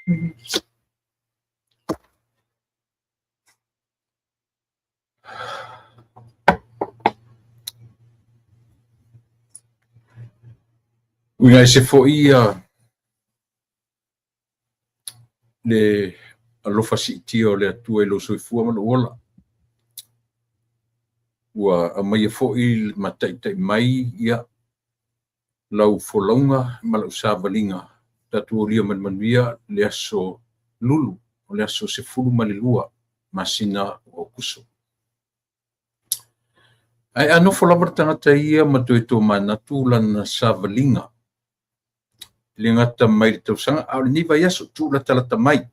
Uiga ese foi ia le alofa siitia o le Atua i lou soifua ma lou ola. Ua aumaia foi ma taitai mai ia lau folauga ma lau savaliga tatou aulia ma le manuia le aso Lulu, o le aso 12 masina o Aokuso. Ae a nofo lava le tagata ia ma toe tomanatu lana savaliga, e le gata mai le tausaga, a o lenei vaiaso, tuulatalata mai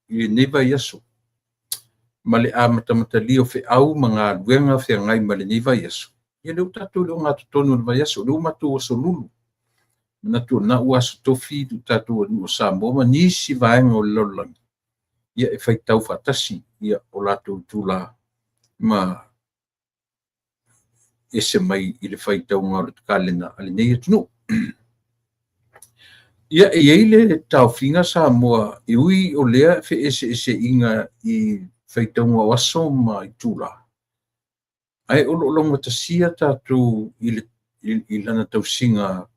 i lenei vaiaso, ma le amatamatalia o feau ma galuega feagai ma lenei vaiaso, ia lea ua tatou i le ogatotonu o le vaiaso, o lea ua matou aso Lulu. Manatu o lena ua aso Tofi lo tatou atunuu o Samoa ma nisi vaega o le lalolagi, ia e faitau faatasi ia o latou itula ma ese mai i le faitauga o le kalena a lenei atunuu. Ia, e i ai le taofiga Samoa, e ui o lea feeseeseaiga i faitauga o aso ma itula, ae o lo o laugatasia tatou i lana tausiga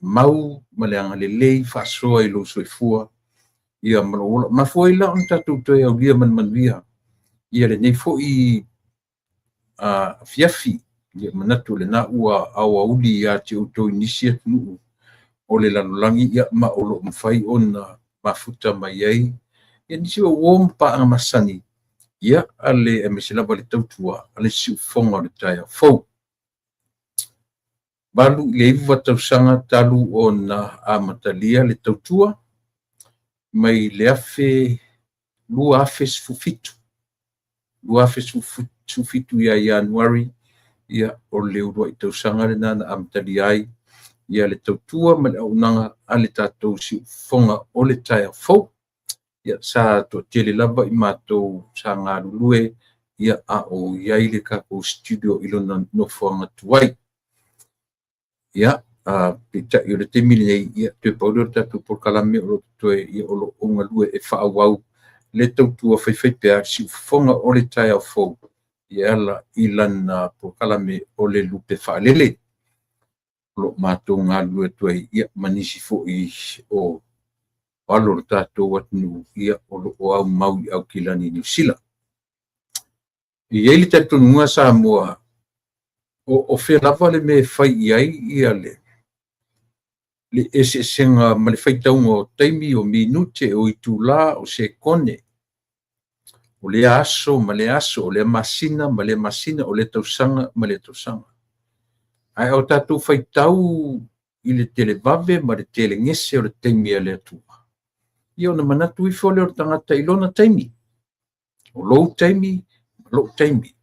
mau ma le agalelei faasoa i lou soifua ia ma lou ola. Mafua ai la ona tatou toe aulia ma le manuia ia lenei foi afiafi. Ia manatu o lena ua aoauli ia te outou i nisi atunuu o le lalolagi, ia ma o lo o mafai ona mafuta mai ai ia nisi o uo ma paaga masani ia a le aemaise lava le tautua a le siufofoga o le taeao fou. 8 i le 9 tausaga talu ona amatalia le tautua mai le 2017, 2017 ia Ianuari, ia o le uluai tausaga lena na amatalia ai ia le tautua ma le auaunaga a le tatou siufofoga o le taeao fou. Ia sa toatele lava i matou sa galulue ia a o i ai le tatou studio i lona nofoaga tuai. Ia, peitai o le taimi lenei, ia toe pau lea o le tatou polokalame o lo o totoe, ia o lo o galue e faaauau le tautua faifaipea a le siufofoga o le taeao fou e ala i lana polokalame o le lupe faalele. O lo o matou galulue atu ai ia ma nisi foi o alo o le tatou atunuu ia o lo o aumau i Aukilani Niu Sila. E i ai le talitonuga Samoa, o fea lava le mea e fai i ai ia le eseesega ma le faitauga o taimi, o minute, o itula, o sekone, o lea aso ma lea aso, o lea masina ma lea masina, o lea tausaga ma lea tausaga. Ae o tatou faitau i le televave ma le telegese o le taimi a le Atua, ia ona manatu ifo lea o le tagata i lona taimi, o lou taimi ma lou taimi.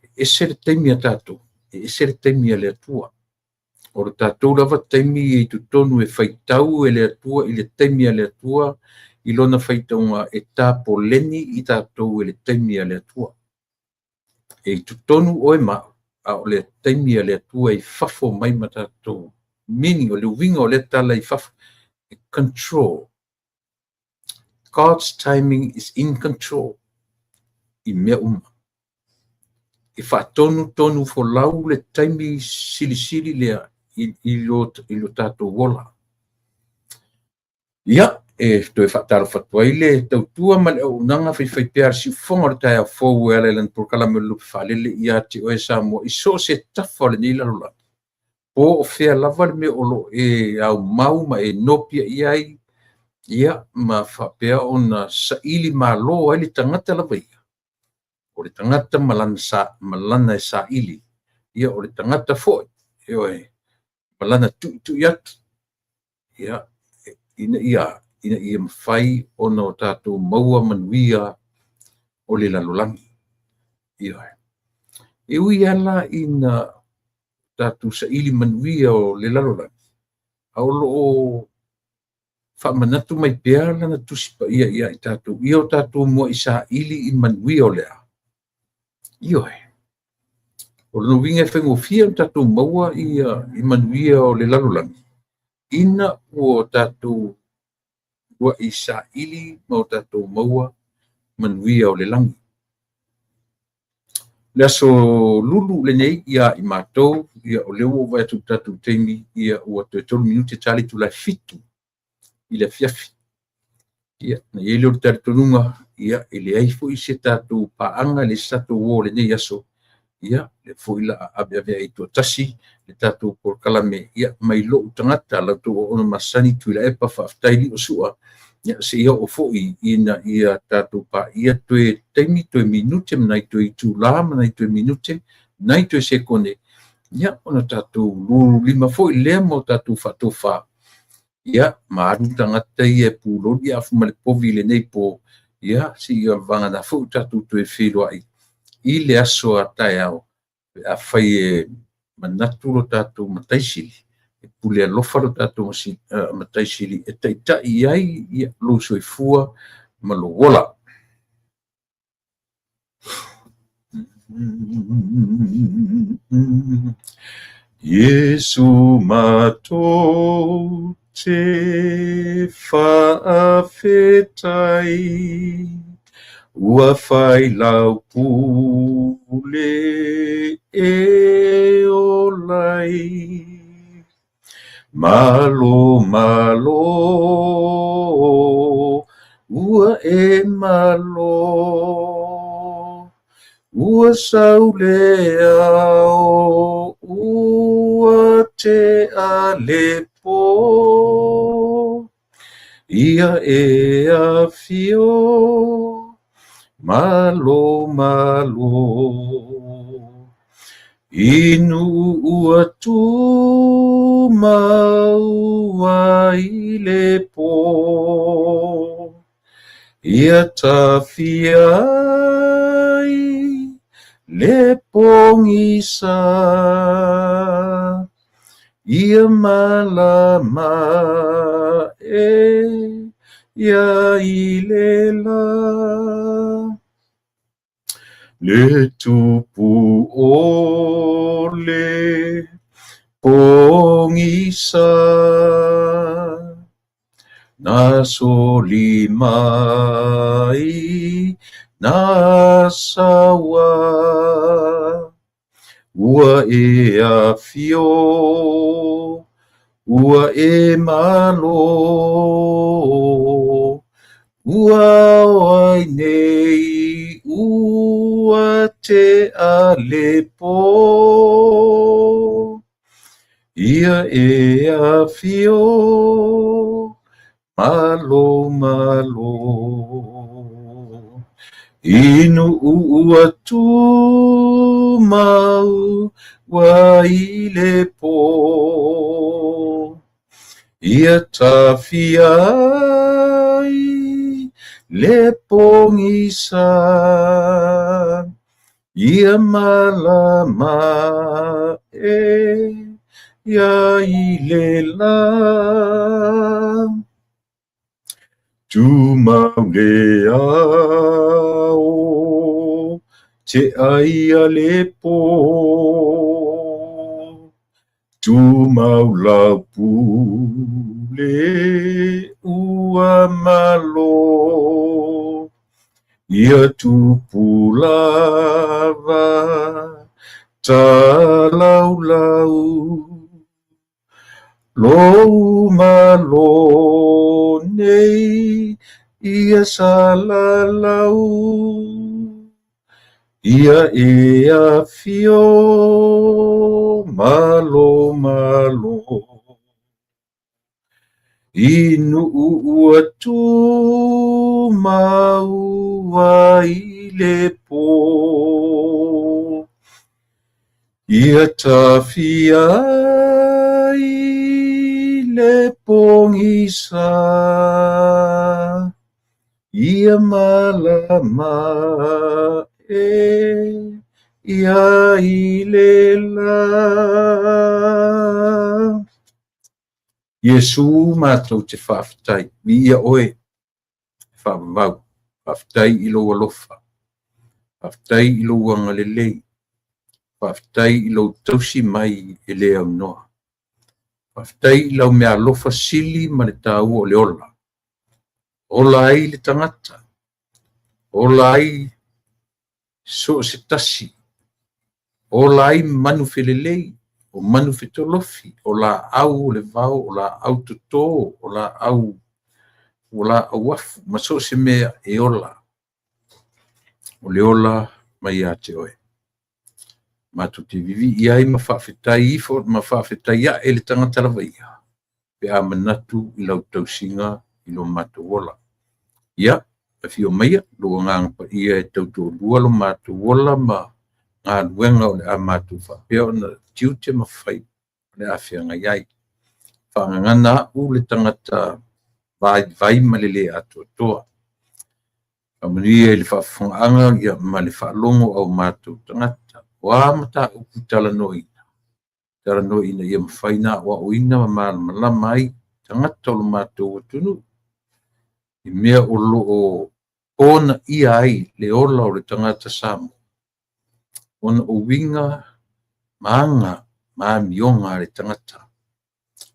E ese le taimi a tatou, e ese le taimi a le Atua. O le tatou lava taimi e i totonu e faitau e le Atua i le taimi a le Atua, i lona faitauga e tapoleni i tatou e le taimi a le Atua. E i totonu oe ma au, a o le taimi a le Atua e i fafo mai ma tatou. Meaning, o le uiga o lea tala i fafo, e control. God's timing is in control i mea uma. E faatonutonu folau le taimi silisili lea i lo tatou ola. Ia, e toe faatalofa atu ai le tautua ma le auaunaga faifaipea a le siufofoga o le taeao fou e ala i lana polokalame o le Lupe Faalele ia te oe Samoa i so o se tafa o lenei lalolagi. Po o fea lava le mea o lo o e aumau ma e nopiai ai, ia, ma faapea ona saili malo ai le tagata lava ia. O le tagata ma lana, sa, ma lana e saili, ia, o le tagata foi, ioe, ma lana tuitui atu, ia, ina ia mafai ona o tatou maua manuia o le lalolagi. Ioe. E ui lava la ina tatou saili manuia o le lalolagi, a o lo o faamanatu mai pea lana Tusi Paia ia i tatou, ia o tatou muai saili i manuia o le a? Ioe. O lona uiga e faigofie ona tatou maua ia i manuia o le lalolagi, ina ua tatou Ua i saili ma o tatou maua manuia o le lagi. Le aso lulu lenei ia i matou, ia o lea ua ou vaai atu i le tatou taimi, ia ua toe 3 minute ta le itula e 7 i le afiafi. Ia, na i ai lea o le talitonuga, ia e leai foi se tatou paaga, e leai se tatou uo o lenei aso, ia lea foi o le a aveaveai ai toatasi le tatou polokalame, ia mai lou tagata la outou auauna masani Tuilaepa faafetai Lio Sua, ia seia oo foi ina ia tatou paia toe taimi, toe minute ma nai toe itula ma nai toe minute, nai toe sekone, ia ona tatou lululima foi lea ma o tatou faatofa, ia ma alu tagata ia e puloli afu ma le povi i lenei po, ia seia vagana foi tatou toe feiloai i le aso a taeao, pe afai e manatu lo tatou Matai Sili, e pule alofa lo tatou Matai Sili e taitai ai lou soifua ma lou ola. Iesu matou te faafetai, ua fai lau pule e ola ai. Malo, malo, ua e malo, ua sau le ao, ua tea le po. Ia e afio, malo, malo. I Nu'u ua tumau ai le po, ia tafia ai le pogisa, ia malama e ia i le la. Le tupu o le pogisa, na soli mai na saua, ua e afio, ua e malo, ua o ai nei, ua tea le po. Ia e afio, malo, malo. I Nu'u ua tumau ai le po, ia tafia ai le pogisa, ia malama e ia i le la. Tumau le ao, tea ia le po, tumau lau pule ua malo, ia tupu lava talaulau, lou malo nei ia salalau, ia e afio, malo, malo. I Nu'u ua tumau ai le po, ia tafia ai le pogisa, ia malama e ia i le la. Iesu matou te faafetai, viia oe, faavavau, faafetai i lou alofa, faafetai i lou agalelei, faafetai i lou tausi mai e le aunoa. Faafetai i lau meaalofa sili ma le taua o le ola. Ola ai le tagata, ola ai so o se tasi, ola ai manu felelei, o manu fetolofi, o laau o le vao, o laau toto, o laau o laau afu, ma so o se mea e ola. O le ola mai ia te oe. Matou te vivii ai ma faafetai ifo ma faafetai ae le tagata lava ia, pe a manatu i lau tausiga i lo matou ola. Ia, afio maia lou Agaga Paia e tautoalua lo matou ola ma galuega o le a matou faapea ona tiute ma faiva o le a feagai ai. Faagagana au le tagata vaivai ma le le atoatoa. Faamanuia i le faafofogaaga ia ma le faalogo a o matou tagata. O a mataupu talanoaina, talanoa ina ia mafai ona aoaoina ma malamalama ai tagata o lo matou atunuu i mea o lo o ponaia ai le ola o le tagata Samoa, ona o uiga ma aga ma amioga a le tagata.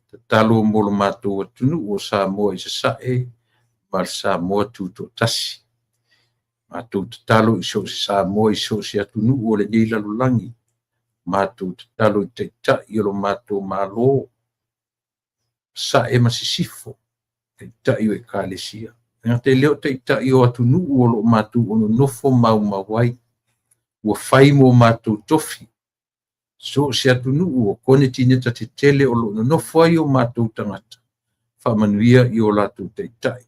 Tatalo mo lo matou atunuu o Samoa i Sasae ma le Samoa Tutoatasi. Matou tatalo i so o se Samoa i so o se atunuu o lenei lalolagi. Matou tatalo i Taitai o lo matou Malo, Sasae ma Sisifo, Taitai o Ekalesia. E le gata i lea o Taitai o atunuu o lo o matou nonofo maumau ai, ua fai mo matou tofi. So o se atunuu o konetineta tetele o lo o nonofo ai o matou tagata, faamanuia i o latou taitai.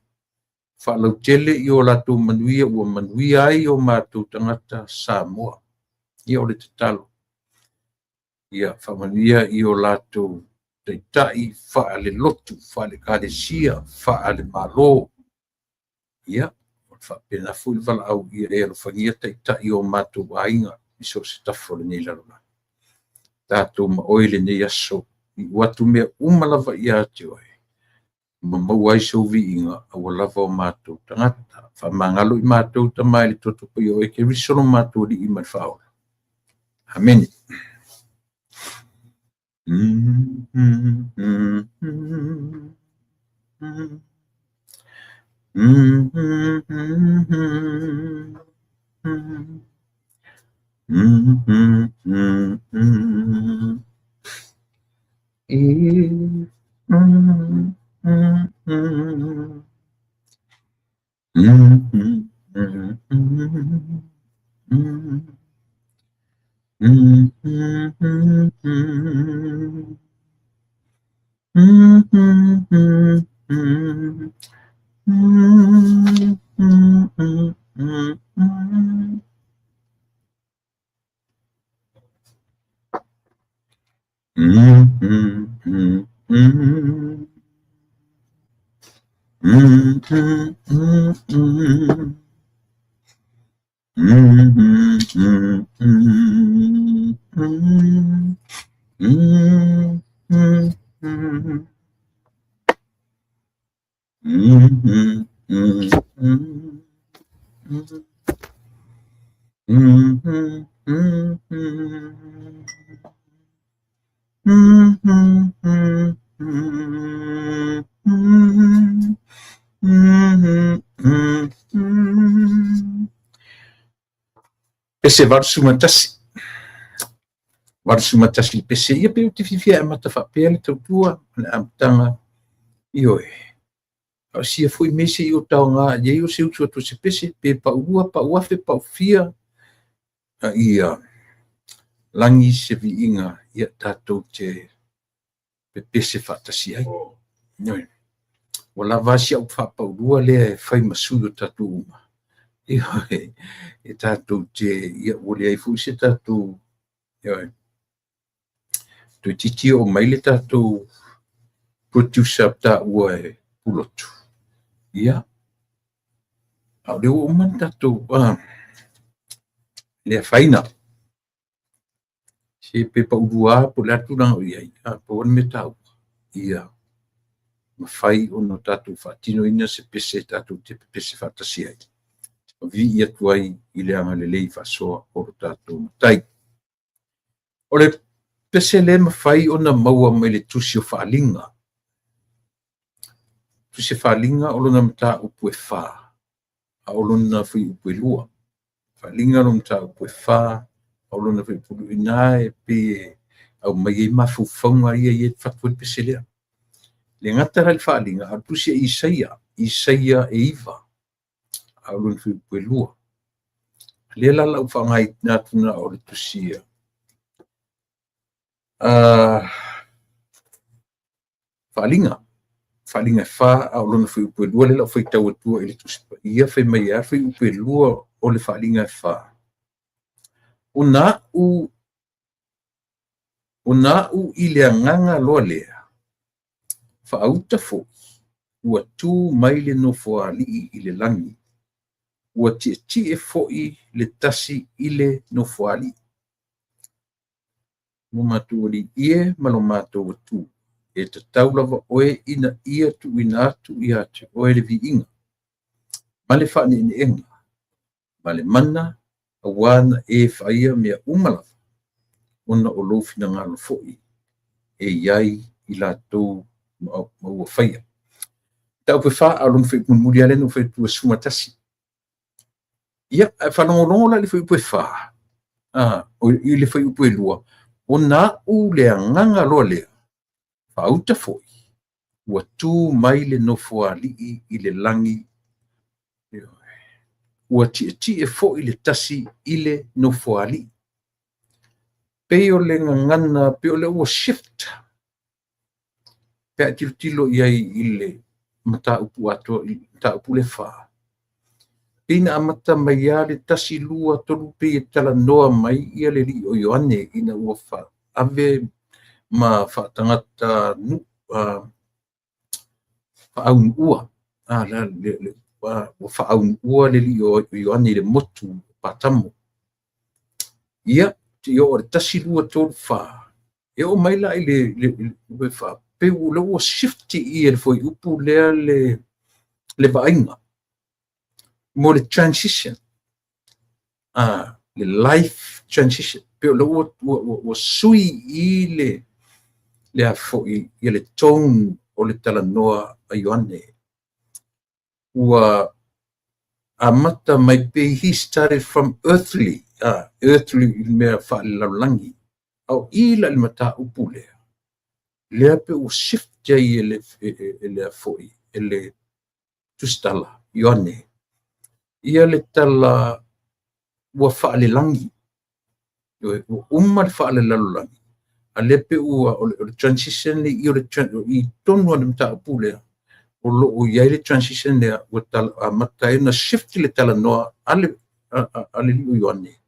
Faalautele i o latou manuia ua manuia ai o matou tagata Samoa. Ia o le tatalo, ia faamanuia i o latou taitai faale-lotu, faale-ekalesia, faale-Malo. Ia, o le faapena foi le valaau ia e alofagia taitai o matou aiga i so o se tafa o lenei lalolagi. Tatou ma oe i lenei aso, iu atu mea uma lava ia te oe, ma maua ai sou viiga aua lava o matou tagata. Faamagalo i matou Tama i le toto paia o oe Keriso lo matou Alii ma le Faaola. Amene. Pese 81. 81 le pese ia pe ou te fiafia e amata faapea le tautua ma le amataga. Ioe. A o sia foi mea se i o taoga i ai o se uso atu o se pese, pe paulua, pauafe, paufia, a ia lagi se viiga ia tatou te pepese faatasi ai. Ioe. Ua lava a si au faapaulua lea e fai ma sui o tatou uma. Ioe. E tatou te, ia ua leai foi se tatou, ioe. Toeitiiti oo mai le tatou producer taua e Pulotu. Ia, a o lea ua uma le tatou le afaina. Se pe paulua lava po o le a le tulaga o i ai, a pau lava le mea taua, ia mafai ona tatou faatinoina se pese tatou te pepese faatasi ai, ma vivii atu ai i le agalelei faasoa o lo tatou Matai. O le pese lea e mafai ona maua mai le Tusi o Faaaliga. Tusi Faaliga o lona mataupu e 4, a o lona fuaiupu e 2. Faaliga lona mataupu e 4, a o lona fuaiupu e 2. Ina e pei e aumai ai mafaufauga ia e fatu ai le pese lea. Le gata la i le Faaliga, a o le tusi a Isaia, Isaia e 9, a o lona fuaiupu e 2. Lea la lau faaaogaina atu na o le tusi Faaliga. Faaliga e 4, a o lona fuaiupu e 2, lea la o faitau atua i le Tusi Paia, fai mai e a fuaiupu e 2 o le Faaliga e 4. O na au i le agaga loa lea, faauta foi, ua tu mai le nofoalii i le lagi, ua tietie foi le tasi i le nofoalii. Mo matou alii e ma lo matou Atua, e tatau lava oe ina ia tuuina atu ia te oe le viiga, ma le faaneeneega, ma le mana, auā na e faia mea uma lava, ona o lou finagalo foi e i ai i latou ma ua faia. Mataupu e 4, a o lona fuaiupu mulimuli lava lea na ou fai atu 11. Ia, ae faalogologo la i le fuaiupu e 4, i le fuaiupu e 2, ona au le agaga loa lea, faauta foi, ua tu mai le nofoalii i le lagi, ua tietie foi le tasi i le nofoalii. Pei o le gagana, pei o lea ua shift, pe a tilotilo i ai i le mataupu atoa, i le mataupu le 4. Pei na amata mai lava le 1, 2, 3, pei e talanoa mai ia le alii o Ioane ina ua ave ma faatagata faaunuua. Ua faaunuua le alii o Ioane i le motu o Patamo. Ia, te i oo i le 1, 2, 3, 4. E oo mai la i le 4, pei ua shift i le fuaiupu lea le vaaiga mo le transition, le life transition. Pei o lea ua sui i le a foi ia le tone o le talanoa a Ioane. Ua amata mai pei he started from earthly, earthly i mea faalelalolagi. A o i la le mataupu lea, lea pe ua shift ai e le foi, e le tusitala Ioane, ia le tala ua faalelagi, ua uma le faalelalolagi, a lea pe ua o le transition le i o le i tonu o le mataupu lea, o lo o i ai le transition lea, ua amata ai na shift le talanoa a le alii o Ioane,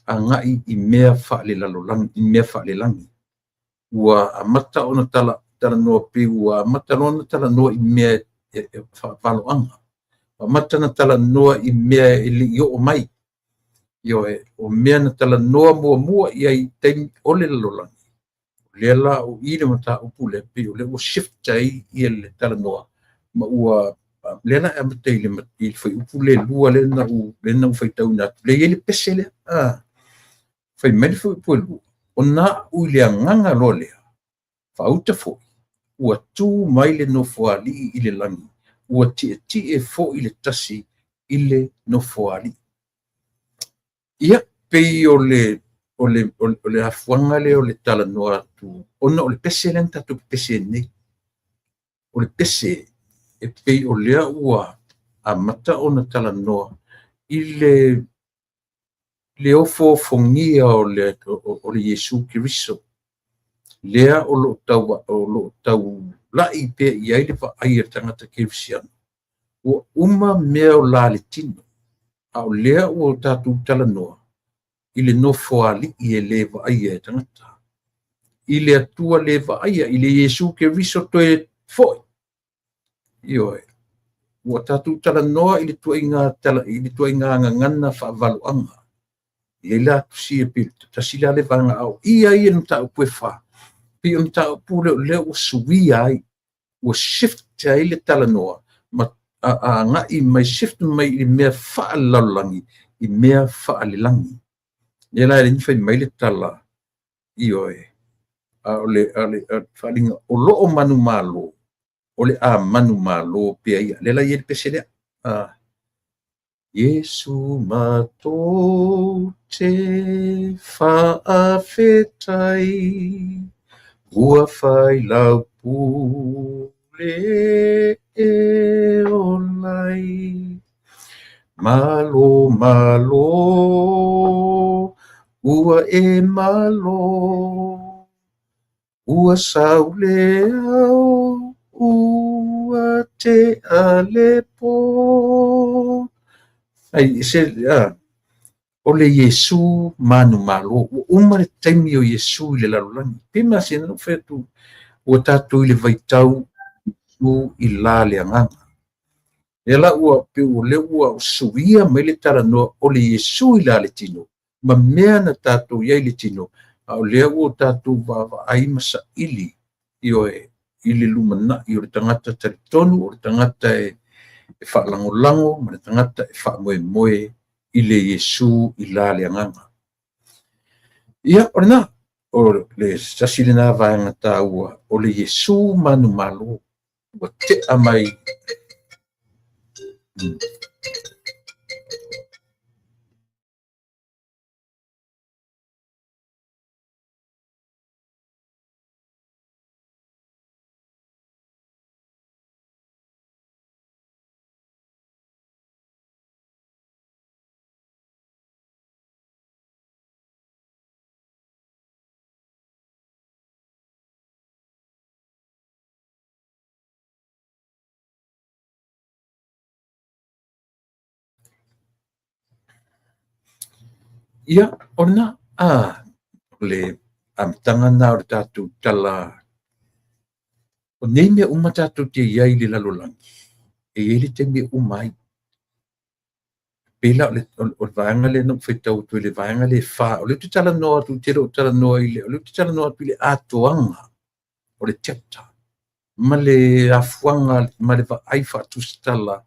agai i mea faalelalolagi, i mea faalelagi. Ua amata ona talanoa pe ua amata loa ona talanoa i mea e faavaloaga. Ua amata ona talanoa i mea e le i oo mai. Ioe, o mea na talanoa muamua i ai taimi o le lalolagi. Lea la o i le mataupu lea, pei o lea ua shift ai ia le talanoa, ma ua lea la e amata i le fuaiupu le 2 lea na ou faitauina atu. Lea i ai le pese lea. Fai mai le fuaiupu e 2, o na au i le agaga loa lea, faauta foi, ua tu mai le nofoalii i le lagi, ua tietie foi le tasi i le nofoalii. Ia, pei o le afuaga lea o le talanoa atu, ona o le pese lea na tatou pepese nei. O le pese e pei o lea ua amata ona talanoa i le ofoofogia o le Iesu Keriso, lea o lo o taulai pea i ai le vaai a le tagata kerisiano. Ua uma mea o la le tino, a o lea ua tatou talanoa i le nofoalii e le vaaia e tagata, i le Atua le vaaia, i le Iesu Keriso toe foi. Ioe, ua tatou talanoa i le tuaiga gagana faavaloaga. E la tusi e pe tasi la le vaega au ia ia le mataupu e 4. Pei o le mataupu lea ua suia ai, ua shift ai le talanoa ma agai mai, shift mai i mea faalelalolagi i mea faalelagi. Lea la e fai mai le tala, ioe, a o le faaliga o loo manumalo, o le a manumalo pea ia. Lea la e i ai le pese lea. Iesu matou te faafetai, ua fai lau pule e ola ai. Malo, malo, ua e malo, ua sau le ao, ua tea le po. Ai, se, a, o le Iesu manumalo. Ua uma le taimi o Iesu i le lalolagi. Pe masina na ou fai atu, ua tatou i le vaitau Iesu i la le agaga. Lea la ua pei o lea ua suia mai le talanoa o le Iesu i la le tino, ma mea na tatou i ai i le tino, a o lea ua tatou vaavaai ma saili, ioe, i le lumanai o le tagata talitonu, o le tagata e faalagolago, ma le tagata e faamoemoe i le Iesu i la le agaga. Ia, o lena, o le tasi lena vaega taua, o le Iesu manumalo, ua tea mai. Ia, o lena, a, o le amataga lena o le tatou tala. O nei mea uma tatou te i ai i le lalolagi, e i ai le taimi e uma ai. Pei la o le vaega lea na ou faitau atu ai, le vaega lea e fa. O lea ou te talanoa atu, ou te le o talanoa i le, o lea ou te talanoa atu i le atoaga o le chapter ma le afuaga ma le vaai faatusitala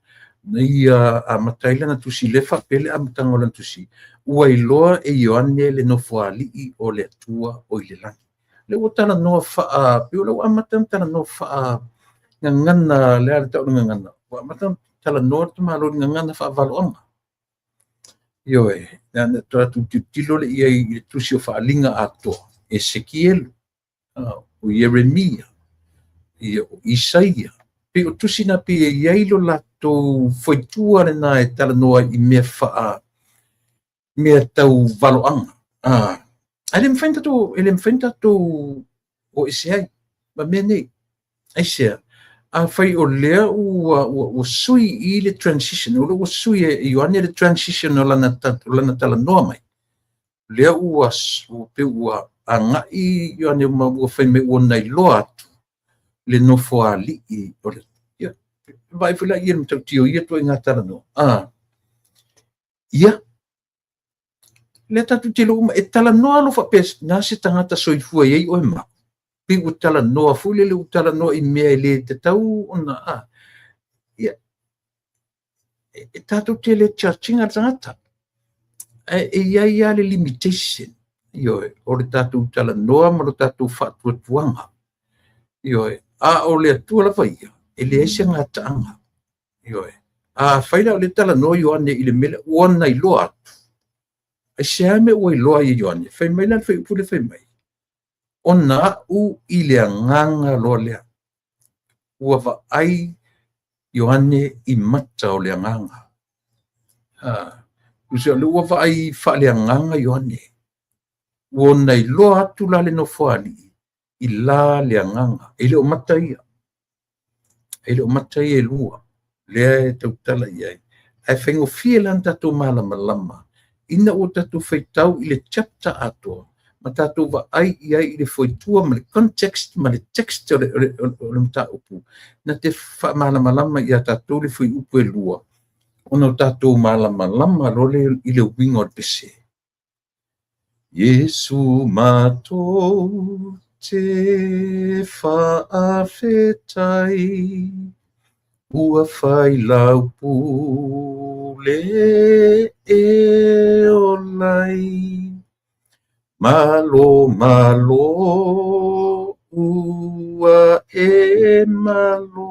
na ia amata ai lana tusi, le faapea le amataga o lana tusi, ua iloa e Ioane le nofoalii o le Atua o i le lagi. Le ua talanoa faa, pei o le ua amata ona talanoa faa gagana, le a le tau o le gagana, ua amata ona talanoa le tamaloa i le gagana faavaloaga. Ioe, le ana tatou tilotilo le i ai i le tusi o Faaaliga atoa, Esekielu, o Ieremia, ia, o Isaia. Pei o tusi na pei e i ai lo latou fuaitua lena e talanoa i mea faa, mea tau valoaga. Ae le mafai ona tatou, e le mafai ona tatou o ese ai ma mea nei. Aisea? Afai o lea ua sui i le transition, o lea ua sui e Ioane le transition o lana talanoa mai, lea ua pei ua agai Ioane ma ua fai mai ua nailoa atu le nofoalii o le, ia, vaai foi la i le matautia o ia ituaiga talanoa. Ia, lea tatou te iloa uma, e talanoa alofa faapea na se tagata soifua e i ai oe ma, pei ua talanoa foi lele, ua talanoa i mea e le tatau ona, ia, e tatou te le judge ina le tagata. Ae e i ai lava le limitation, ioe, o le tatou talanoa ma lo tatou faatuatuaga. Ioe, a o le Atua lava ia, e leai se gataaga. Ioe, a fai la o le talanoa Ioane i le mea lea, ua nailoa atu. Ai se a mea ua iloa ai e Ioane? Fai mai la le fuaiupu lea fai mai, ona au i le agaga loa lea. Ua vaai Ioane i mata o le agaga. Ua vaai faaleagaga Ioane. Ua nailoa atu la le nofoalii i la le agaga. E le o mata ia. E le o mata ia e lua. Lea e tautala i ai. Ae faigofie la na tatou malamalama ina ua tatou faitau i le chapter atoa ma tatou vaai i ai i le fuaitua ma le context ma le text o le mataupu, na te faamalamalama ia tatou le fuaiupu e lua, ona o tatou malamalama loa le i le uiga o le pese. Iesu matou te faafetai, ua fai lau pule e ola ai. Malo, malo, Ua e malo,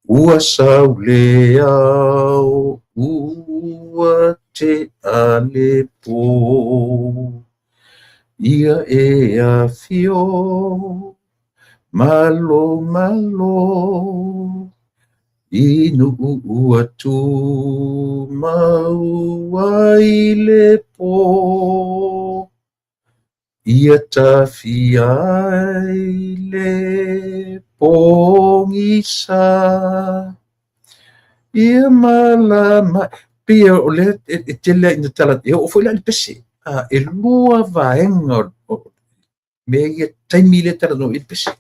ua sau le ao, ua tea le po. Ia e afio, malo malo, i nuu ua tumau ai le po. Ia tafia ai le pogisa, ia malama. Pei o lea e tele ina tala, e oo foi la i le pese. E lua vaega o mea ia taimi lea e talanoa i ai le pese.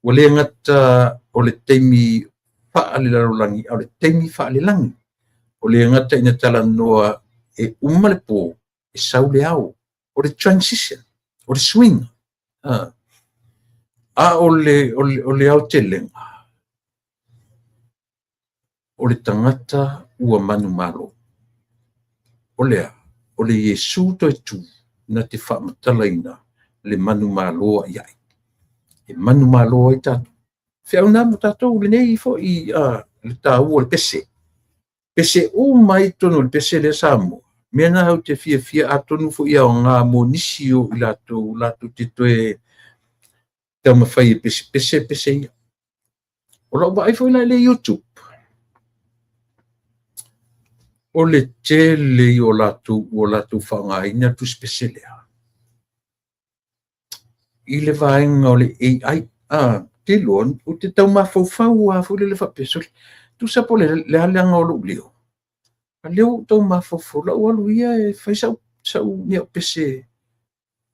Ua le gata o le taimi faalelalolagi, a o le taimi faalelagi. O le gata ina talanoa e uma le po, e sau le ao. O le transition, o le suiga. A o le aotelega, o le tagata ua manumalo. O lea, o le Iesu toe tu na te faamatalaina le manumalo ai ai. E manumalo ai tatou. Feau na mo tatou lenei foi le taua o le pese. Pese uma ai totonu o le pese lea Samoa. Mea na ou te fiafia atonu foi aoga mo nisi o i latou latou te toe taumafai e pesepese pese ia. O lau vaai foi la i le YouTube, o le tele ia o latou ua latou faaaogaina le tusipese lea i le vaega o le AI. Te iloa, ou te tau mafaufau lava foi lele faapea, sole, tusa po o le a le leaga o lou leo, a lea ua ou tau mafaufau, lau alu ia e fai sau mea pese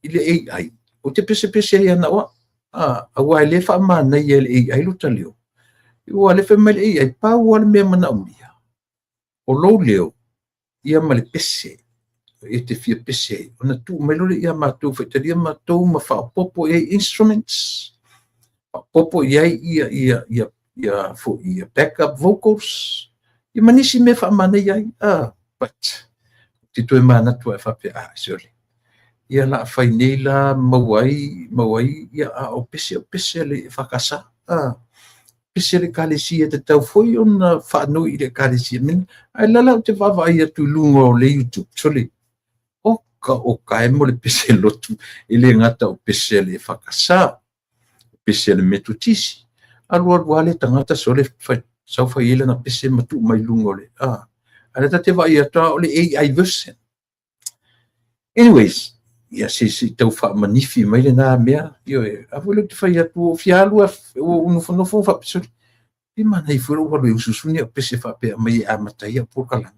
i le AI, ou te pesepese ai lava na o au. Aua e le faamanaia e le AI lo ta leo. Ua le fai mai le AI, pau lava le mea manaomia, o lou leo, ia ma le pese, e te fia pese ai. Ona tuu mai loa lea ia matou faitalia matou ma faaopoopo i ai instruments, faaopoopo i ai ia backup vocals, ia ma nisi mea faamanaia ai. But, te toe manatu ai faapea, sole, ia la fai nei la maua ai, ia a o pese le EFKS. Pese le ekalesia te tau foi ona faanoi i le ekalesia. Ai lala ou te vaavaai atu i luga o le YouTube, sole, oka oka e mo le pese lotu, e le gata o pese le EFKS, pese le Metotisi. Alu alu lava le tagata sole sau fai ai lana pese ma tuu mai luga o le. A le ta te vaai atu o le AI version. Anyways, ia se tau faamanifi mai lena mea. Ioe, a foi le te fai atu o fia alu o nofonofo faapea, pe manai foi lou alu e usuusuni au pese faapea mai e amata ai au polokalame.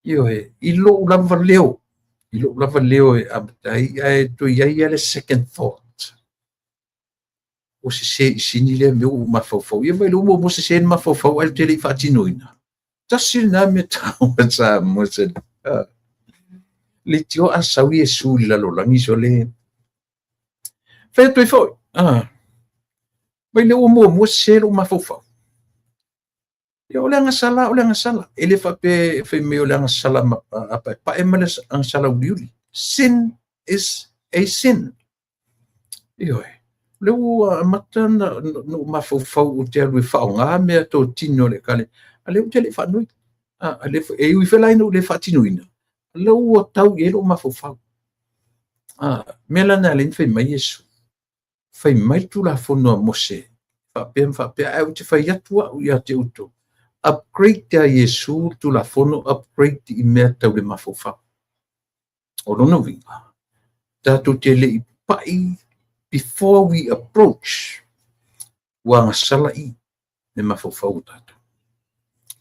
Ioe, i lou lava leo, e amata ai, ae toe i ai le second thought. O se se i sini lea mea ua mafaufau. Ia vai le umo mo se se ni mafaufau ai te le i faatinoina. Tasi lena mea taua Samoa se. Le tio a sau Iesu i le lalolagi sole. Fai atu ai foi. Vai le ua muamua se lou mafaufau. Ia o le agasala, o le agasala. E le faapea fai mai o le agasala a paepae ma le agasala uliuli. Sin is a sin. Ioe. Le ua amata na mafaufau o te alu e faaaoga mea totino le kale. A le ou te le faanoi. A le e ui felai no le faatinoina. Le ua tau i ai lou mafaufau. Mea lana le fai mai Iesu. Fai mai le Tulafono a Mose. Faapea ma faapea, ai ou te fai atu au ia te outou. Upgrade a Iesu le Tulafono, upgrade i mea tau le mafaufau. O lona uiga, tatou te le i pai before we approach, ua agasala i le mafaufau o tatou.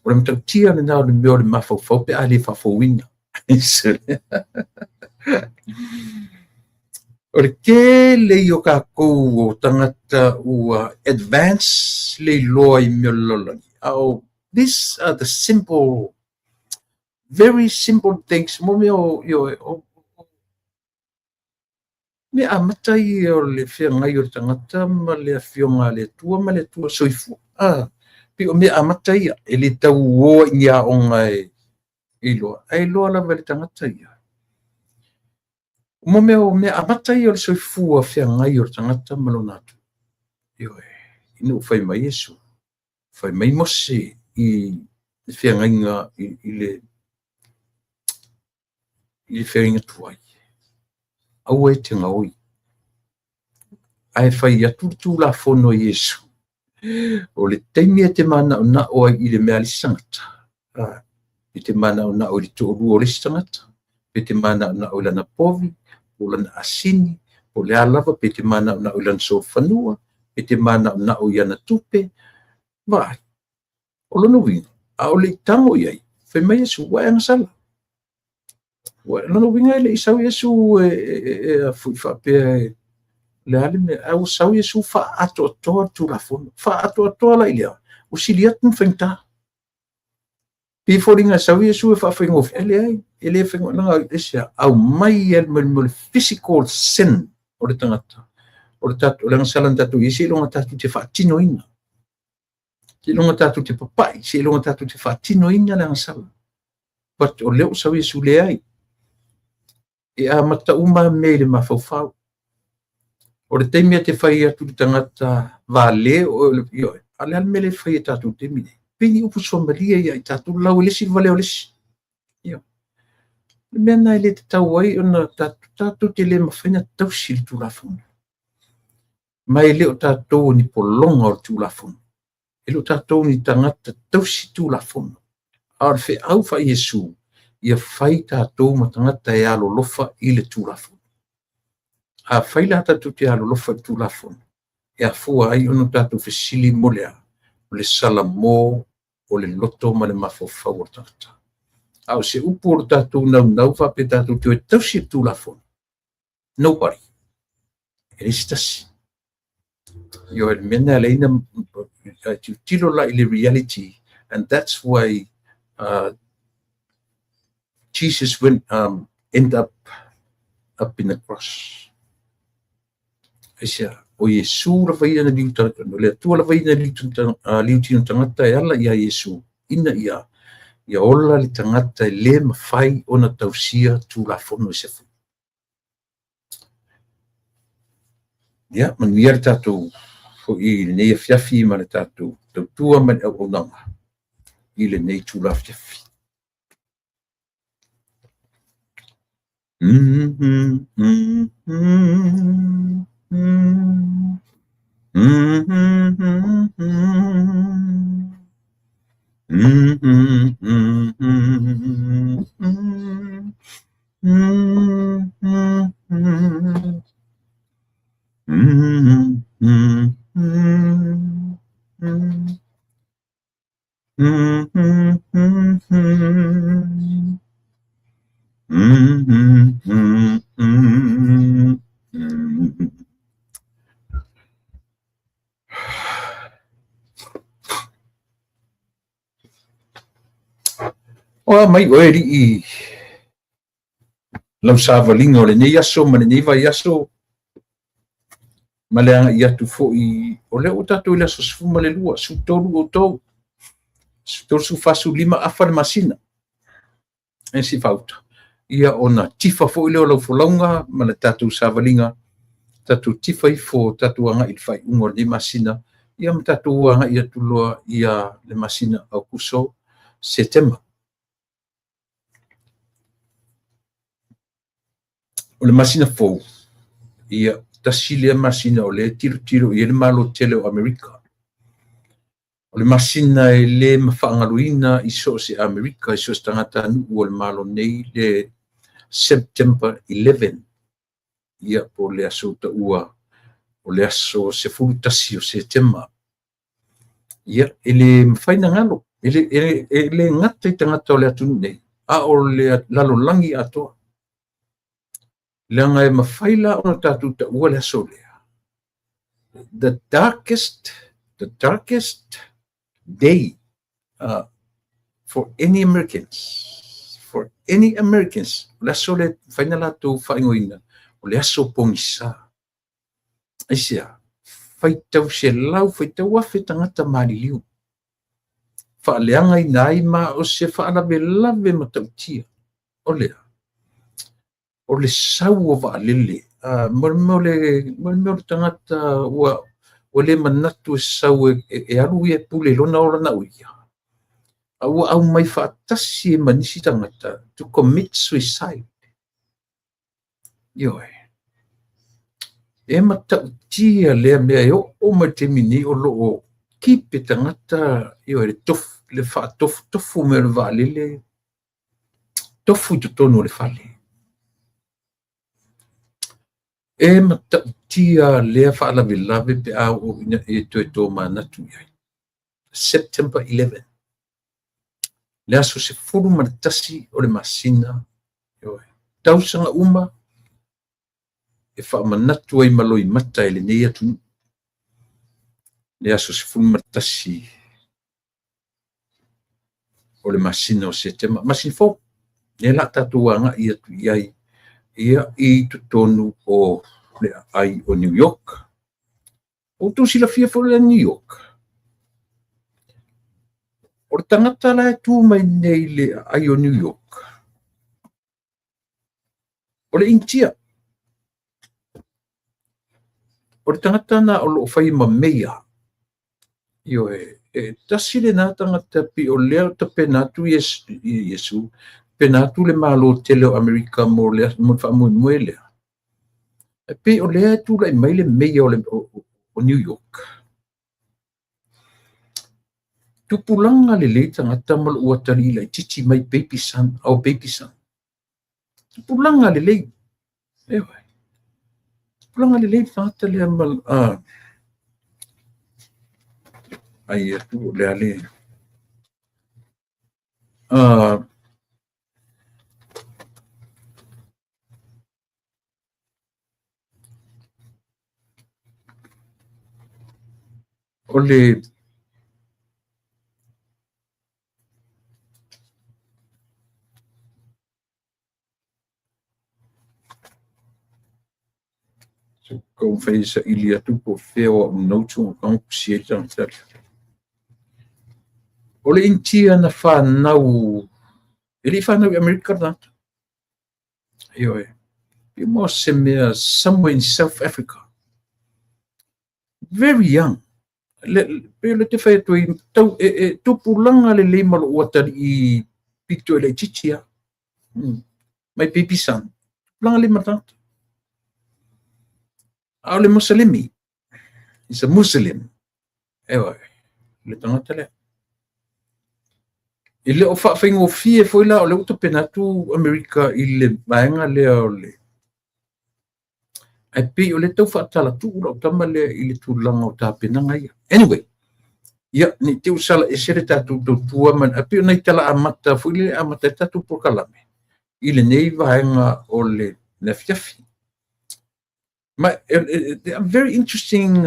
O le matautia lena o le mea o le mafaufau pe a le faafouina. O le tele i o tatou o tagata ua advance le iloa i mea o le lalolagi. These are the simple, very simple things. Mo mea o mea amata ia o le feagai o le tagata ma le afioga a le Atua ma le Atua soifua. Pei o mea amata ia, e le tau oa i ni aoga e iloa. Ae iloa lava e le tagata ia. Mo mea o mea amata ia o le soifua feagai o le tagata ma lona atunuu. Ioe, ina ua fai mai Iesu, fai mai Mose i le feagaiga i le feagaiga tuai, aua e te gaoi. Ae fai atu le Tulafono a Iesu, o le taimi e te manaonao ai i le mea a le isi tagata, e te manaonao i le toalua o le isi tagata, pe te manaonao i lana povi, po o lana asini, po o le a lava, pe te manaonao i lana solofanua, pe te manaonao i ana tupe, vaai. O lona uiga, a o le i tago i ai, fai mai Iesu, ua e agasala. Ua, lona uiga e le i sau Iesu e faapea e le a le mea, ae ua sau Iesu faaatoatoa le Tulafono. Faaatoatoa la i lea, ua sili atu ona faigata. Pei e foliga e sau Iesu e faafaigofie, e leai, e le faigofie, leaga aisea, aumai le le physical sin o le tagata, o le tatou, o le agasala na tatou i ai, seiloga tatou te faatinoina. Seiloga tatou te papai, seiloga tatou te faatinoina le agasala. But o lea ua sau Iesu, leai. E amata uma mea i le mafaufau. O le taimi e te fai atu le tagata vale o le ioe, a le a le mea le fai e tatou taimi nei? Pei ni upu suamalie ia i tatou lau e le isi valea o le isi. Ioe. Le mea lena e le tatau ai ona tatou te le mafai ona tausi le Tulafono. Ma e le o tatou o ni pologa o le Tulafono. E le o tatou ni tagata tausi Tulafono. A o le feau faa Iesu, ia fai tatou ma tagata e alolofa i le Tulafono. A fai la tatou te alolofa i le Tulafono, e afua ai ona tatou fesili mo le a? O le salamo o le loto ma le mafaufau o le tagata. A o se upu o le tatou naunau faapea tatou te o e tausi le Tulafono, nobody. E leai se tasi. Ioe, le mea lena e ala ai ona tilotilo la i le reality, and that's why Jesus went end up up in the cross. Aisea, o Iesu lava ia na liu, o le Atua lava ia na liutino tagata e ala ia Iesu, ina ia ia ola le tagata e le mafai ona tausia Tulafono i se fu. Ia, manuia le tatou foi i lenei afiafi ma le tatou tautua ma le auaunaga i lenei itula afiafi. O a mai oe alii lau savaliga o lenei aso ma lenei vaiaso ma le agai atu foi, o lea ua tatou i le aso 12, 13 outou, 13, 14, 15 afa le masina. E si fauta. Ia ona tifa foi lea o lau folauga ma le tatou savaliga, tatou tifa ifo, tatou agai i le faaiuga o lenei masina, ia ma tatou agai atu loa ia le masina Aokuso, Setema. O le masina fou, ia tasi lea masina o lea e tilotilo i ai le Malo tele o Amerika. O le masina e le mafaagaloina i so o se Amerika, i so o se tagatanuu o le Malo nei, le September 11, ia po o le aso taua o le aso 11 o Setema. Ia, e le mafai na galo, e le gata i tagata o le atunuu nei, a o le lalolagi atoa. Leaga e mafai la ona tatou taua le aso lea. The darkest day for any Americans, for any Americans, o le aso lea e mafai na latou faaigoaina, o le aso pogisa. Aisea, faitau selau, faitau afe tagata maliliu. Faaleagaina ai ma o se faalavelave matautia. O lea. O le sau o vaalele, mo le mea o le, mo le mea o le tagata ua, ua le manatu e sau e, e, e alu ia e pule i lona ola na o ia. A ua aumai faatasi ma nisi tagata to commit suicide. Ioe. E matautia lea mea e oo mai le taimi nei o lo o keep e tagata, ioe, le tofu, le faatofutofu mai o le vaalele, tofu i totonu o le fale. E matautia lea faalavelave pe a oo ina e toe tomanatu i ai. September 11, le aso 11 o le masina, ioe, tausaga uma e faamanatu ai ma loimata e lenei atunuu. Le aso 11 o le masina o Setema, masina fou, lea la tatou agai atu i ai ia i totonu o le aai o New York. Ua outou silafia foi le New York. O le tagata la e tu mai nei i le aai o New York, o le Initia. O le tagata na o lo o fai ma meia. Ioe, e tasi lena tagata pei o lea o tapena atu Iesu, tapena atu le Malo tele o Amerika mo le faamoemoe lea. E pei o lea e tulai mai le meia o, le, o, o New York. Tupulaga lelei tagata ma lou atalii laitiiti mai baby son, our baby son. Tupulaga lelei. Ioe. Tupulaga lelei le tagata lea ma ai atu o le a le o le taumafai e saili atu po o fea o au notes ua tatau ona tusi ai le tagata lea. O le Initia na fanau, e le i fanau i Amerika le tagata. Ioe. Pei mo se mea somewhere in South Africa. Very young. Le, pei o le te fai atu ai, tau, e, e tupulaga lelei ma lou atalii pito e laitiiti lava. My baby son. Tupulaga lelei ma le tagata. A o le Moselemi, is a Muslim. Ioe, le tagata lea. E le o faafaigofie foi la o lea ua tapena atu Amerika i le vaega lea o le ae pei o lea tau faatalatuu lau tama lea i le tulaga o tapenaga ia. Anyway, ia, ne i te i ua sala ese le tatou tautua ma ae pei o nai tala amata foi lele e amata ai le tatou polokalame i lenei vaega o le afiafi. Ma they are very interesting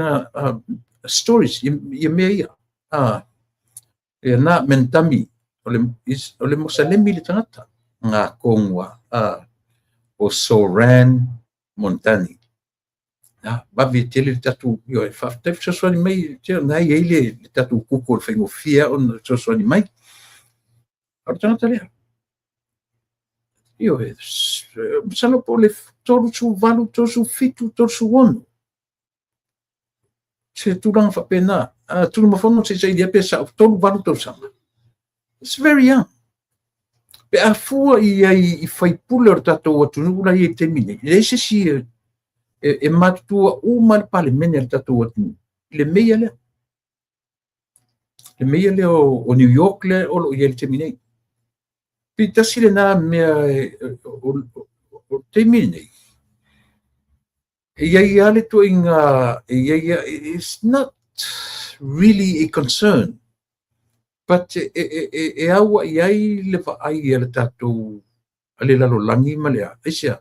stories ia mea ia. Ia na Mentami o le is, o le Mosalemi le tagata ngā kongua o Soran Montani. Na, vave tele le tatou, ioe, faafetai fesoasoani mai, te na i ai le, le tatou kuko o le faigofie ona fesoasoani mai. O le tagata lea. Ioe, masalo po o le 38, 37, 36. Se tulaga faapena. Tunumafono se i sailia pe sao, 38 tausaga. It's very young. Pe a fua i ai i faipule o le tatou atunuu la i ai i le taimi nei, e leai se isi e, e, e matutua uma le Palemene a le tatou atunuu i le meia lea. Le meia lea o, o New York lea o lo o i ai i le taimi nei. Pei tasi lena mea o, o, o taimi nei, e i ai lava le ituaiga, e i ai lava, it's not really a concern, but e, e, e, e auai ai le vaai a le tatou, a le lalolagi ma le a, aisea,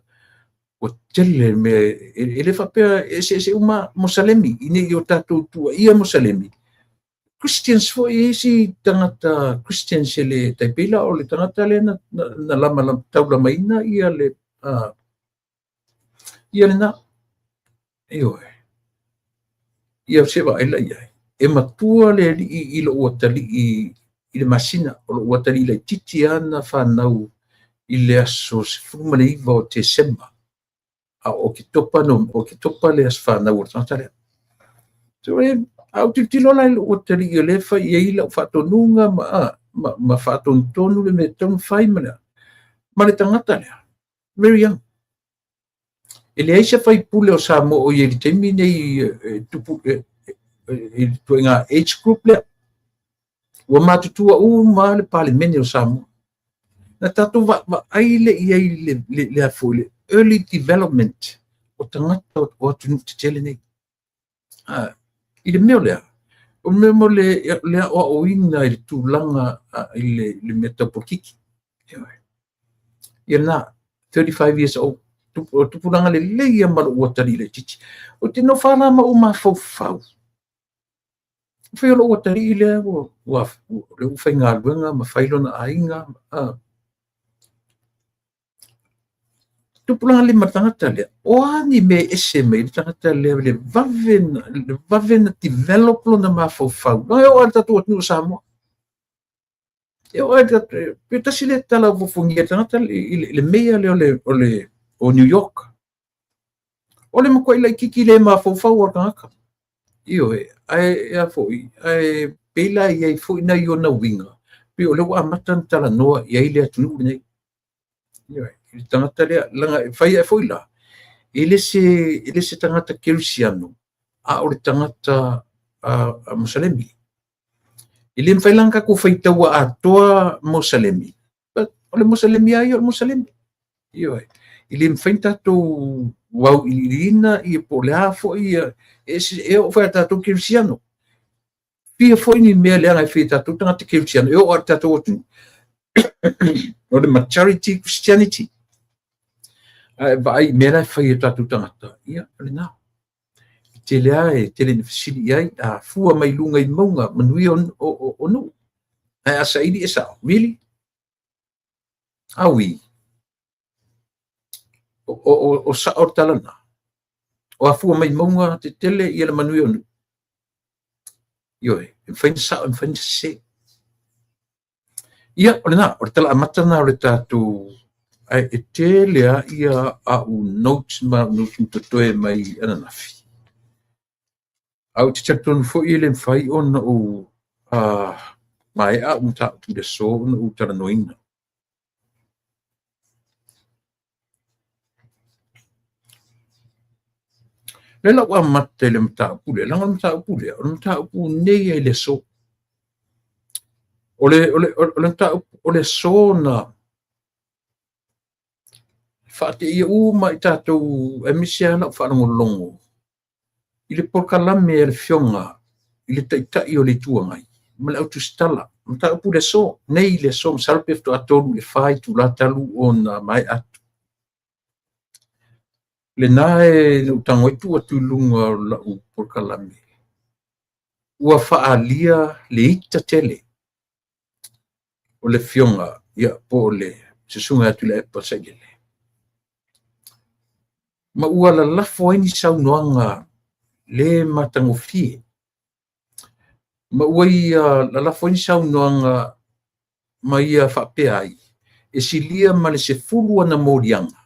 ua tele le mea, e, e le faapea e eseese uma Mosalemi, ina ia o tatou tuuaia Mosalemi, Christians foi e isi tagata Christians e le tai pei la o le tagata lea na, na, na lama, lama taulamaina ia le ia lena. Ioe. Ia se vaai la i ai. E matua le alii i lou atalii i le masina, o lou atalii laitiiti lava na fanau i le aso 19 o Tesema, a o Oketopa no o Oketopa le aso fanau o le tagata lea. So e a ou tilotilo la i lou atalii o lea e fai i ai lau faatonuga ma faatonutonu le mea e tatau ona fai ma le ma le tagata lea, very young. E leai se faipule o Samoa o i ai i le taimi nei e tupu i le ituaiga age group lea. Ua matutua uma le Palemene o Samoa. Na tatou vaai le i ai le foi le early development o tagata o atunuu tetele nei. I le mea lea, o le mea mo le aoaoina i le tulaga i le mea tau polokiki. Ia na, 35 years old, o tupulaga lelei ia ma lou atalii laitiiti. Ou te nofo la ma ou mafaufau. Fai o lou atalii lea ua faigaluega ma fai lona aiga. Tupulaga lelei ma le tagata lea. O a ni mea e ese mai le tagata lea le vave na develop lona mafaufau. E oo lava i le tatou atunuu o Samoa. E oo lava i le tasi lea tala ua fofogia e le tagata i le meia lea o New York. O le matuai laitiiti le mafaufau o le tagata. Ioe, ae a foi, ae pei la e i ai foi nai ona uiga, pei o lea ua amata ona talanoa i ai le atunuu lenei. Ioe, i le tagata lea, leaga e fai ae foi la, e le se tagata kerisiano, a o le tagata Musalemi. E le mafai la ona tatou faitaua atoa Musalemi, but o le Musalemi lava ia o le Musalemi. Ioe, e le mafai ona tatou auiliiliina ia po o le a foi ia, e oo foi ia tatou kerisiano. Fia foi ni mea leaga e fai e tatou tagata kerisiano, e oo lava i le tatou atunuu. O le majority Christianity. Ae vaai i mea la e fai e tatou tagata, ia, o lena. E tele lava, e tele ina fesili i ai, a fua mai luga i mauga, manuia o nuu. Ae a saili e sao, really? Aui, o sao le tala lena. O a fua mai mauga tetele ia le manuia o nuu. Ioe, e mafai ona sao, e mafai ona sese. Ia, o lena, o le tala amata lena o le tatou, ae e tele lava ia au notes ma au notes na totoe mai ananafi. Ae ou te talitonu foi e le mafai ona ou maea au mataupu i le aso ona ou talanoaina. Lea la ua amata i le mataupu lea, leaga o le mataupu lea, o le mataupu nei ai le aso. O le mataupu, o le aso na faateia uma i tatou, aemaise lava lau faalogologo i le polokalame a le Afioga i le Taitai o le Itu Agai ma le autusitala, mataupu le aso, nei le aso, masalo pe faatoa 3 i le 4 itula talu ona maea atu. Lena e na ou tago ai tuu atu i luga o lau polokalame, ua faaalia le ita tele o le Afioga, ia, po o le Susuga ia Tuilaepa Sailele. Ma ua lalafo ai ni saunoaga le matagofie. Ma ua ia lalafo ai ni saunoaga ma ia faapea ai, e silia ma le 10 ana moliaga,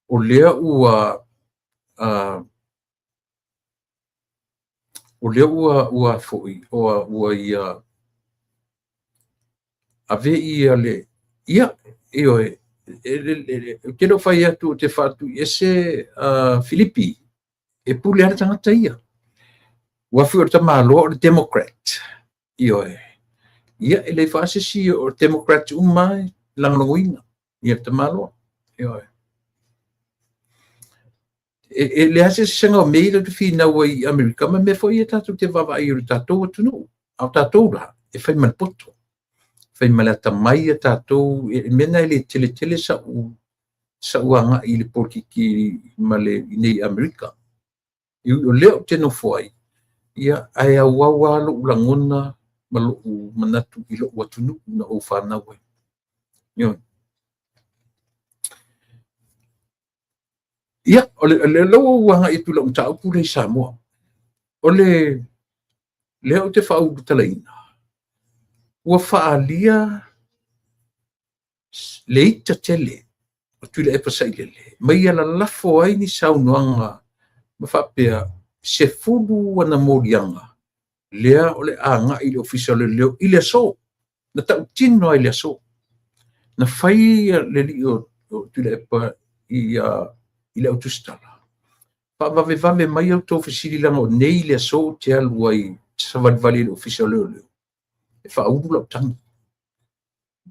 o lea ua o lea ua foi, ua ia ave ia le, ia, ioe, ou te le o fai atu ou te faatuiese Filipi, e pule lava le tagata ia. Ua foi o le tamaloa o le Democrat. Ioe. Ia, e leai foi se isi o Democrat uma e lagolagoina ia le tamaloa. Ioe. E leai se sesega o mea ia tatou te finau ai i Amerika ma mea foi ia tatou te vaavaai i le tatou atunuu. A o tatou la, e fai ma le poto, fai ma le atamai ia tatou, e mea na e le tele tele sa'u agai i le polokiki ma le i nei Amerika. E ui o lea ou te nofo ai, ia, ae auau lava lou lagona ma lou manatu i lou atunuu na ou fanau ai. Ioe. Ia, o le ua ou agai atu i lau mataupu lea i Samoa. O le lea ou te faaulutalaina, ua faaalia Le ita tele o Tuilaepa Sailele ma ia lalafo ai ni saunoaga ma faapea, 10 ana moliaga lea o le agai i le Ofisa o Leoleo i le aso, na tautino ai i le aso. Na fai le alii o Tuilaepa i le au tusitala, faavavevave mai a outou fesili leaga o nei le aso ou te alu ai savalivali i le Ofisa o Leoleo e faaulu lau tagi.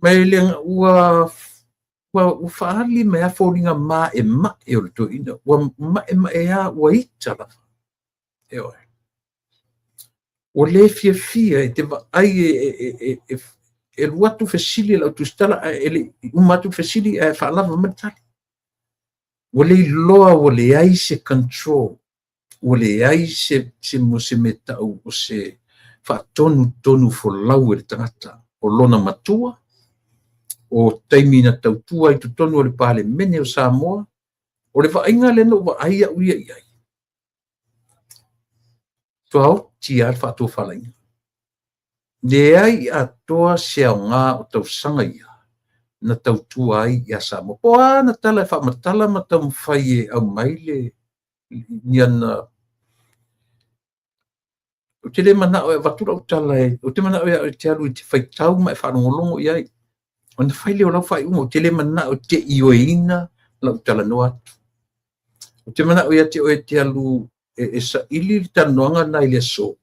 Ma e le ua faaali mai lava foliga maemae o le toeaina, ua maemae lava, ua ita lava. Ioe. Ua le fiafia e te vaai e alu atu fesili a le au tusitala ae le i uma atu le fesili ae faalava mai le tali. Ua le iloa, ua leai se control, ua leai se mea tau o se faatonutonu folau e le tagata o lona matua, o taimi na tautua ai i totonu o le Palemene o Samoa. O le vaaiga lea na ou vaai au ia i ai, tuaoti lava le faatofalaiga. Leai atoa se aoga o tausaga ia na tautua ai ia Samoa. Po o a ana tala e faamatala ma taumafai e aumai le ni ana. Ou te le manao e avatu lau tala, ou te manao e te alu e te faitau ma e faalogologo i ai, ona fai lea o lau faaiuga. Ou te le manao e te ioeina lau talanoa atu. Ou te manao ia te oe e te alu e saili le talanoaga lena i le aso,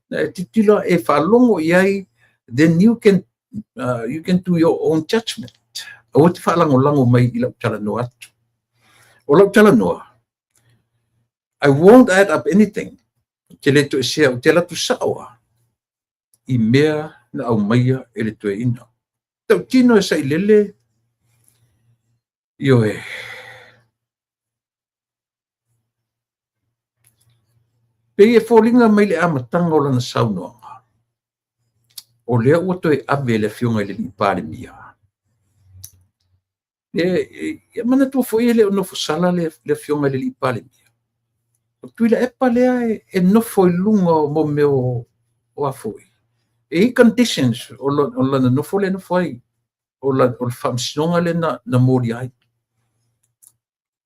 na e tilotilo e faalogo i ai, then you can do your own judgment. Aua te faalagolago mai i lau talanoa atu. O lau talanoa, I won't add up anything. Ou te le toesea, ou te alu atu sao lava i mea na aumaia e le toeaina. Tautino e sailele, ioe, pei e foliga mai le amataga o lana saunoaga, o lea ua toe ave e le Afioga i le alii Palemia. Ia manatua foi e le o nofosala le Afioga i le alii Palemia. O Tuilaepa lea e nofo i luga o mea o a foi. E i ai conditions o lana nofo lea e nofo ai, o le faamasinoga lea na molia ai.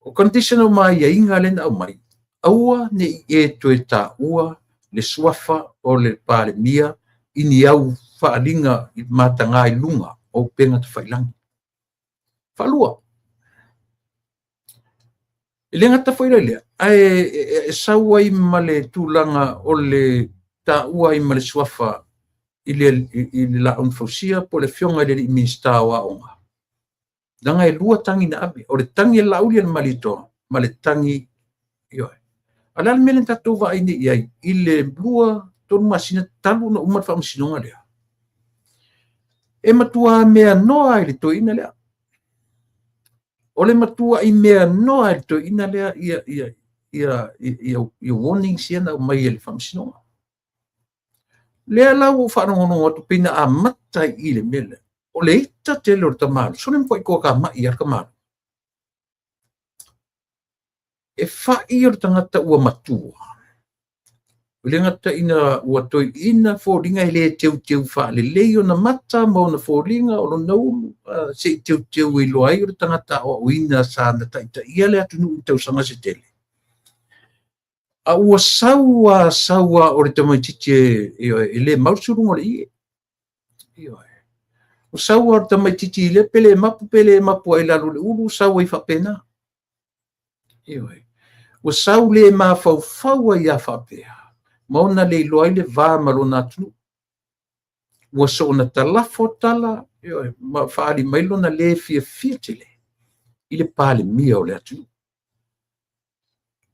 O condition o aiaiga lea na aumai, aua ne i e toe taua le suafa o le Palemia i ni au faaaliga mataga i luga o upega tafailagi. Faalua, e le gata foi la i lea, ae sau ai ma le tulaga o le taua ai ma le suafa i le Laau na Fausia po o le Afioga i le alii Minisita o Aoga. Leaga e 2 tagi na ave, o le tagi a le Laauli a le Malietoa ma le tagi, ioe. A o le a le mea lea na tatou vaai nei i ai i le 2, 3 masina talu ona uma le faamasinoga lea? E matua mea noa i le toeaina lea. O le matuai mea noa i le toeaina lea ia warnings ia na aumai e le faamasinoga. Lea la ua ou faalogologo atu pei na amata i le mea lea. O le ita tele o le tamaloa, sole matuai toatamai lava le tamaloa. E fai o le tagata ua matua, o le gata ina ua toeaina foliga e le teuteu faalelei ona mata ma ona foliga o lona ulu, se i teuteu e iloa ai o le tagata aoaoina sa na taitaia le atunuu i tausaga se tele. A ua sau lava o le tamaitiiti e le mau le suluga o le ie. O sau lava o le tamaitiiti le pe le mapu pe le mapu ai lalo o le ulu, sau ai faapena. Ua sau le mafaufau ai a faapea, ma ona le iloa ai le va ma lona atunuu. Ua soona talafo tala, ma faaali mai lona le fiafia tele i le Palemia o le atunuu.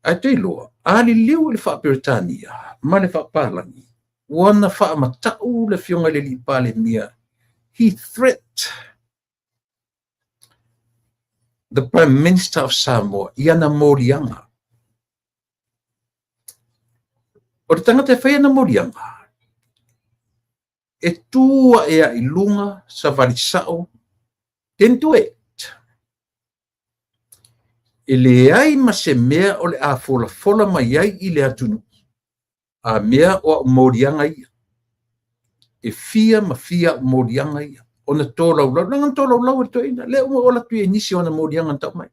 Ae te iloa, a liliu i le faa-Peretania ma le faapalagi, ua na faamatau le Afioga i le alii Palemia. He threat the Prime Minister of Samoa i ana moliaga. O le tagata e fai ana moliaga, e tu ae ai luga savali sao, then do it. E leai ma se mea o le a folafola mai ai i le atunuu, a mea o au moliaga ia. E fia ma fia au moliaga ia. ona tolaulau, leaga na tolaulau e le toeaina, lea ua oo atu i nisi o ana moliaga na tau mai.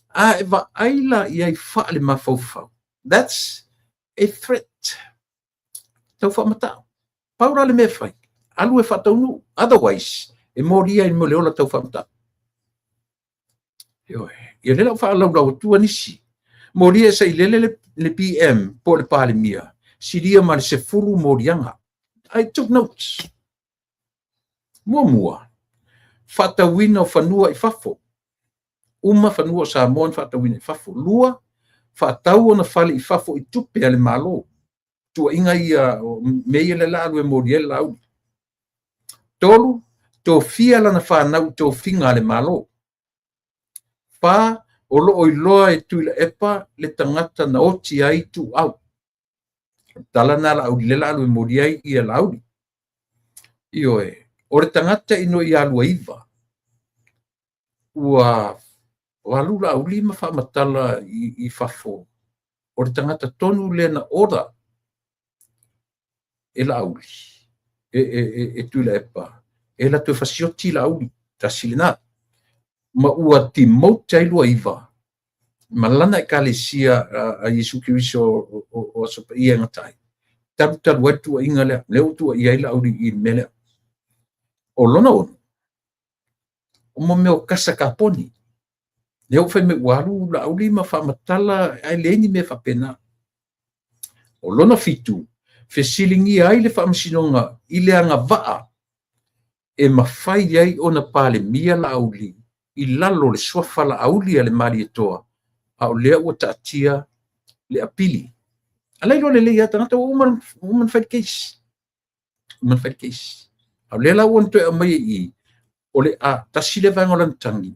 A e vaai la i ai faalemafaufau, that's a threat. Tau faamatau. Pau la le mea e fai, alu e faataunuu, otherwise e molia ai mo le ola tau faamatau. Ioe. Ia lea la ua faalaulau atua nisi. Molia e sailele le PM po o le Palemia, silia ma le 10 moliaga. I took notes. Muamua, faatauina o fanua i fafo. Uma fanua o Samoa na faatauina i fafo. Lua, faatau ona fale i fafo i tupe a le Malo. Tuuaiga ia, mea ia lea la alu e molia ai le Laauli. Tolu, tofia lana fanau i tofiga a le Malo. Fa, o lo o iloa e Tuilaepa le tagata na oti ai Tuuau. Tala na Laauli lea la alu e molia ai ia Laauli. Ioe, o le tagata i no ia Luaiva, ua alu Laauli ma faamatala i fafo, o le tagata tonu lea na order e Laauli, e Tuilaepa, e latou fasioti Laauli, tasi lena. Ma ua demote ai Luaiva, ma lana ekalesia a Iesu Keriso o Aso Paia e gata ai. Talu talu ai tuuaiga lea, lea ua tuuaia ai Laauli i le mea lea. O lona ono, o mo mea o kasa kaponi. Lea ua fai mai ua alu Laauli ma faamatala, ae leai ni mea faapena. O lona fitu, fesiligia ai le faamasinoga i le agavaa e mafai ai ona palemia Laauli i lalo o le suafa Laauli a le Malietoa, a o lea ua taatia le apili. A la iloa lelei lava tagata ua uma ona fai le case. Uma ona fai le case. A o lea la ua na toe aumai i i, o le a tasi le vaega o lana tagi.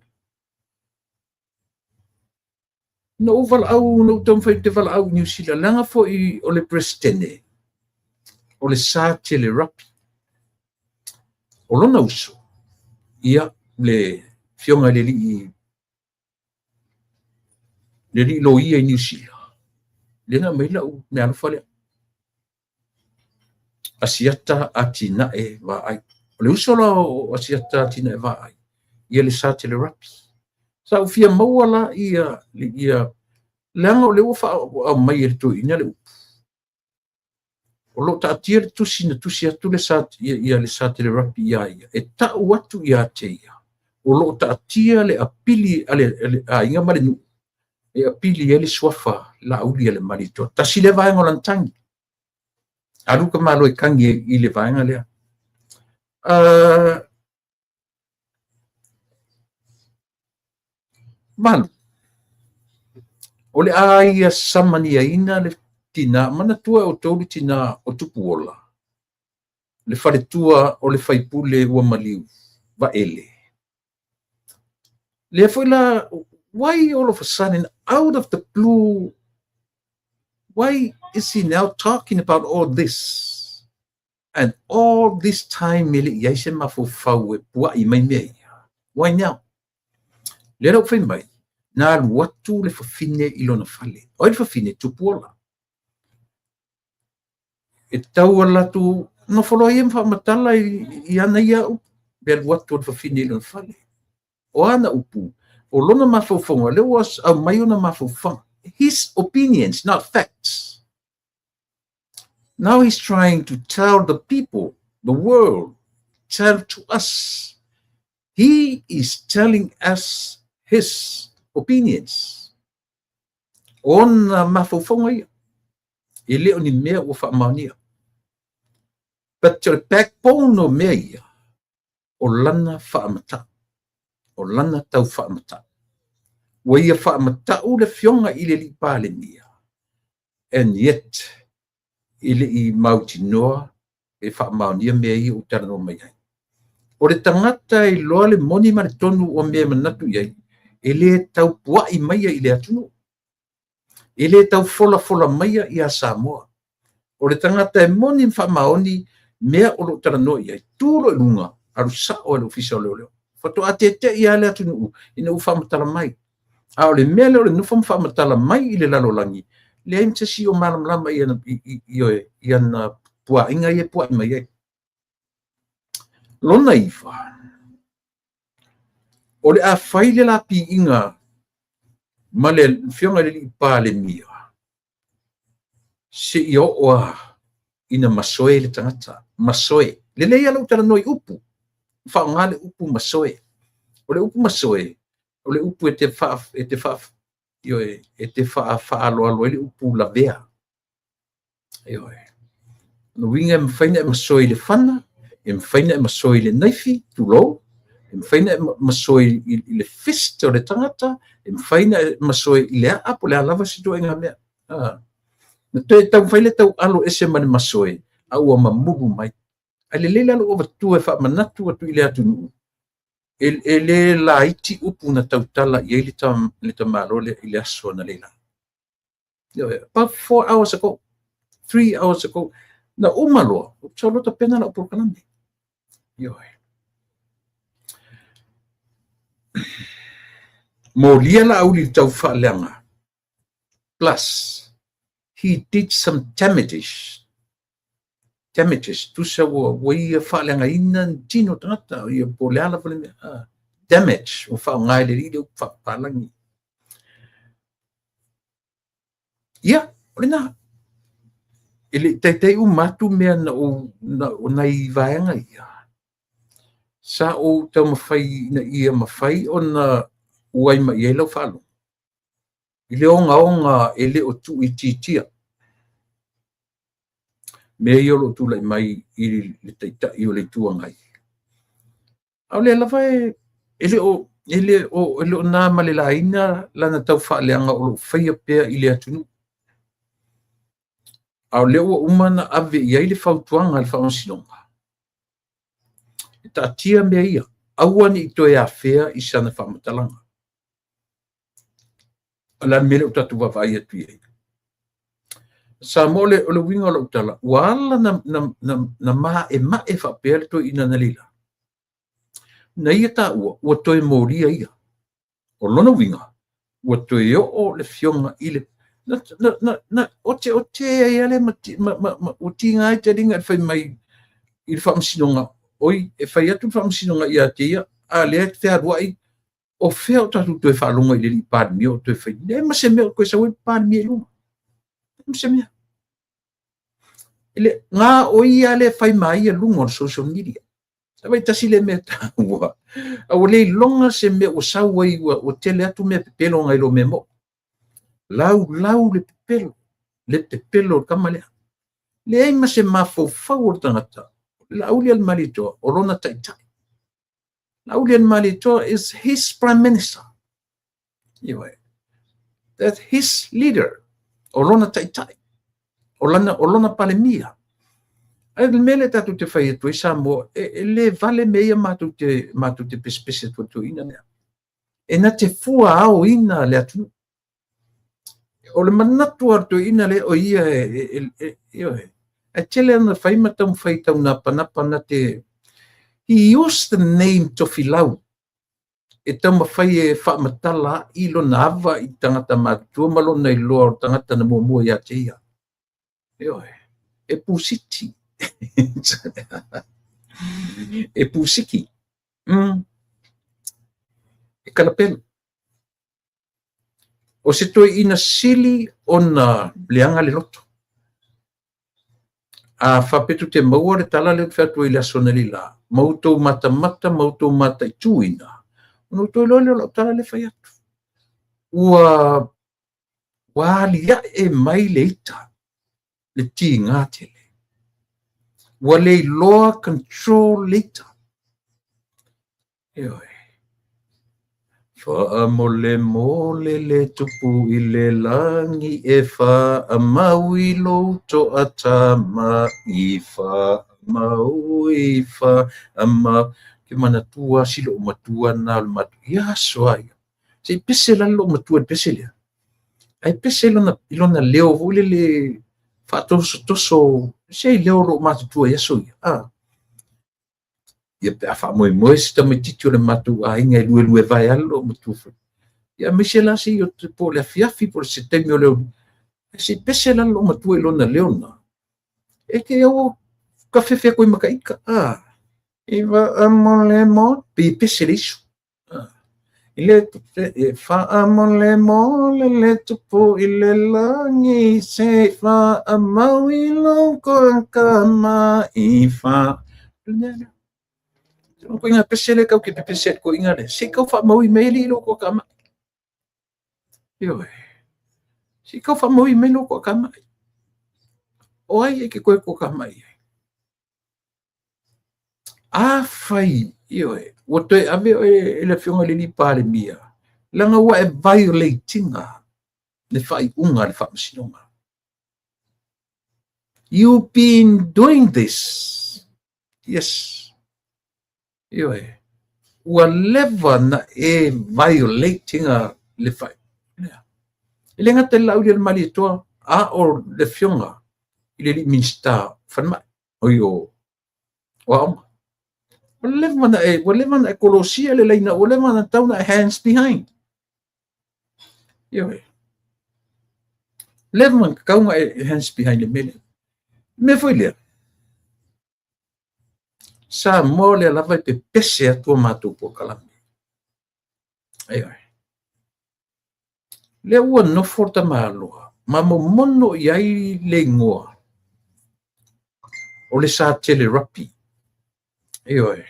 Na ou valaau, na ou taumafai ou te valaau i Niu Sila, leaga foi o le Peresetene, o le Sir Tele Rapi. O lona uso, ia, le afioga i le alii loia i Niu Sila, lea na aumai lau meaalofa lea. Asiata Atinae Vaai. O le uso la o Asiata Atinae Vaai, ia le Sir Tele Rapi. Sa ou fia maua la ia leaga o lea ua aumai e le toeaina le upu. O lo o taatia le tusi na tusi atu le Sir Tele Rapi ia ia, e tau atu ia te ia, o lo o taatia le apili a le aiga ma le nuu, e apili ai le suafa Laauli a le Malietoa. Tasi le vaega o lana tagi. Alu ka malo e tagi i le vaega lea. Valu, o le a ia samaniaina le tina, manatua e outou le tina o Tupuola, le faletua o le faipule ua maliu, Vaele. Lea foi la, why all of a sudden, out of the blue, why is he now talking about all this? And all this time, e le i ai se mafaufau e puai mai mea ia. Why now? Lea la ua fai mai, na alu atu le fafine i lona fale. O ai le fafine? Tupuola. E tau ala atu, nofo loa ia ma faamatala i ana ia upu, le alu atu o le fafine i lona fale. O ana upu, o lona mafaufauga, lea ua aumai ona mafaufauga. His opinions, not facts. Now he's trying to tell the people, the world, tell to us. He is telling us his opinions. Ona mafaufauga ia. E le o ni mea ua faamaonia. But the backbone o mea ia, o lana faamatau. O lana tau faamatau. Ua ia faamatau le afioga i le alii Palemia. And yet, e le i mautinoa e faamaonia mea ia ua talanoa mai ai. O le tagata e iloa le moni ma le tonu o mea e manatu i ai, e le tau puai maia i le atunuu. E le tau folafola maia ia Samoa. O le tagata e moni ma faamaoni mea o lo o talanoa i ai, tu lo i luga, alu sao e le ofisa o leoleo. Faatoa tetei lava le atunuu ina ua faamatala mai. A o le mea lea o le nofo ma faamatala mai i le lalolagi, leai ma se isi o malamalama i ana puaiga ia e puai mai ai. Lona iva, o le a fai le lapiiga ma le afioga i le alii Palemia seia oo lava ina masoe le tagata. Masoe. Lelei lava lou talanoa i upu, faaaoga le upu masoe. O le upu masoe, o le upu e te faa, e te faa, ioe, e te faaaloalo ai le upu lavea. Ioe. O lona uiga e mafai ona e masoe i le fana, e mafai ona e masoe i le naifi, tulou, e mafai ona e masoe i le fist o le tagata, e mafai ona e masoe i le aa po o le a lava se ituaiga mea. Na toe taumafai le taualo ese ma le masoe, a ua mamulu mai. Ae lelei la lou avatua e faamanatu atu i le atunuu, e le laiti upu na tautala i ai le tamaloa lea i le aso analeila. About 4 hours ago, 3 hours ago, na uma loa, ua solo tapena lau polokalame. Ioe. Molia Laauli i le taufaaleaga. Plus, he did some damages. Damages, tusa ua ia faaleagaina ni tino tagata, ia po o le a lava le mea. Damage, ua faaaoga e le alii le upu faapapalagi. Ia, o lena. E le i taitai uma atu mea na ou, na, o nai vaega ia. Sa ou taumafai ina ia mafai ona uai mai i ai lau faalogo i le ogaoga e le o tuuitiitia mea ia o lo o tulai mai i le Taitai o le Itu Agai. A o lea lava e le o e le o e le o na ma le laina lana taufaaleaga o lo o faia pea i le atunuu. A o lea ua uma ona ave i ai le fautuaga a le Faamasinoga, e taatia mea ia, aua ne i toe afea i sana faamatalaga. O le a le mea lea ua tatou vaavaai atu i ai? Samoa, o le uiga o lau tala, ua ala na maemae faapea le toeaina analeila. Na ia taua, ua toe molia ia. O lona uiga, ua toe oo le afioga i le na ote ote ai lea ma, ma, ma, ua tiga ai taliga i le fai mai i le Faamasinoga, oi, e fai atu le Faamasinoga ia te ia, a lea e fealuai, o fea o tatou toe faalogo i le alii Palemia o toe fai? Leai ma se mea o toe sau ai le Palemia i luga. Leai ma se mea. Le gā o ia lea fai ma ia luga o le social media. Vaai tasi le mea taua. A ua le iloga se mea ua sau ai, ua tele atu mea pepelo nai lo mea mo'i. Lau lau le pepelo, le pepelo o le tama lea. Leai ma se mafaufau o le tagata. Laaulialemalietoa, o lona taitai. Laaulialemalietoa is his prime minister. Ioe. That's his leader. O lona taitai. O lona Palemia. Ae le mea lea tatou te fai atu ai Samoa, e le vale mea ia matou te pesepese atu ai toeaina lea. E na te fua aoina le atunuu. O le manatu a le toeaina lea o ia ioe. Ae tele ona fai ma taumafai taunapanapa na te. He used the name Tofilau e taumafai e faamatala ai lona ava i tagata matutua ma lona iloa o le tagata na muamua ia te ia. Ioe. E pusiti. E pusiki. E kalapelo. O se toeaina sili ona leaga le loto. A faapea tou te maua le tala lea ou te fai atu ai i le aso analeila, ma outou matamata ma outou mataituina, ona outou iloa lea o lau tala lea fai atu. Ua aliae mai le ita, le tiga tele. Ua le iloa control le ita. Ioe. Faamolemole le Tupu i le lagi e faamau i lou toatama'i, faamau i faamau. Ke manatua si lou matua na o le matou ia aso a ia. Se i pese la lou matua i le pese lea. Ae pese i lona leo foi lele faatosotoso, se i leo o lou matutua i aso ia. Ia pe a faamoemoe se tamaitiiti o le matou aiga e luelue vae ale lou matua foi. Ia aemaise la se i po o le afiafi po o se taimi o le se i pese la lou matua i lona leo na. E te au kafefe atu i makaita. I faamolemole, pei e pese le isu. I le e faamolemole le tupu i le lagi se i faamau i lou toatamai fa. O koiga pese le kau ke pepese ai koiga le. Se i kau faamaui mai alii lou toatamai. Ioe. Se i kau faamaui mai lou toatamai. O ai e te toe toatamai ai? Afai, ioe, ua toe ave oe e le Afioga i le alii Palemia, leaga ua e violate ina le faaiuga a le Faamasinoga. You been doing this. Yes. Ioe. Ua leva na e violate ina le faaiuga. E le gata i le Laaulialemalietoa, a o le Afioga i le alii Minisita o Falemai, oi o aoga. Ua leva na e, ua leva na e kolosia le laina, ua leva na tau na e hands behind. Ioe. Leva na tau na e hands behind le mea lea. Mea foi lea. Samoa lea lava e pepese atu a matou polokalame. Ioe. Lea ua nofo le tamaloa ma momono i ai le igoa o le Satele Rapi. Ioe.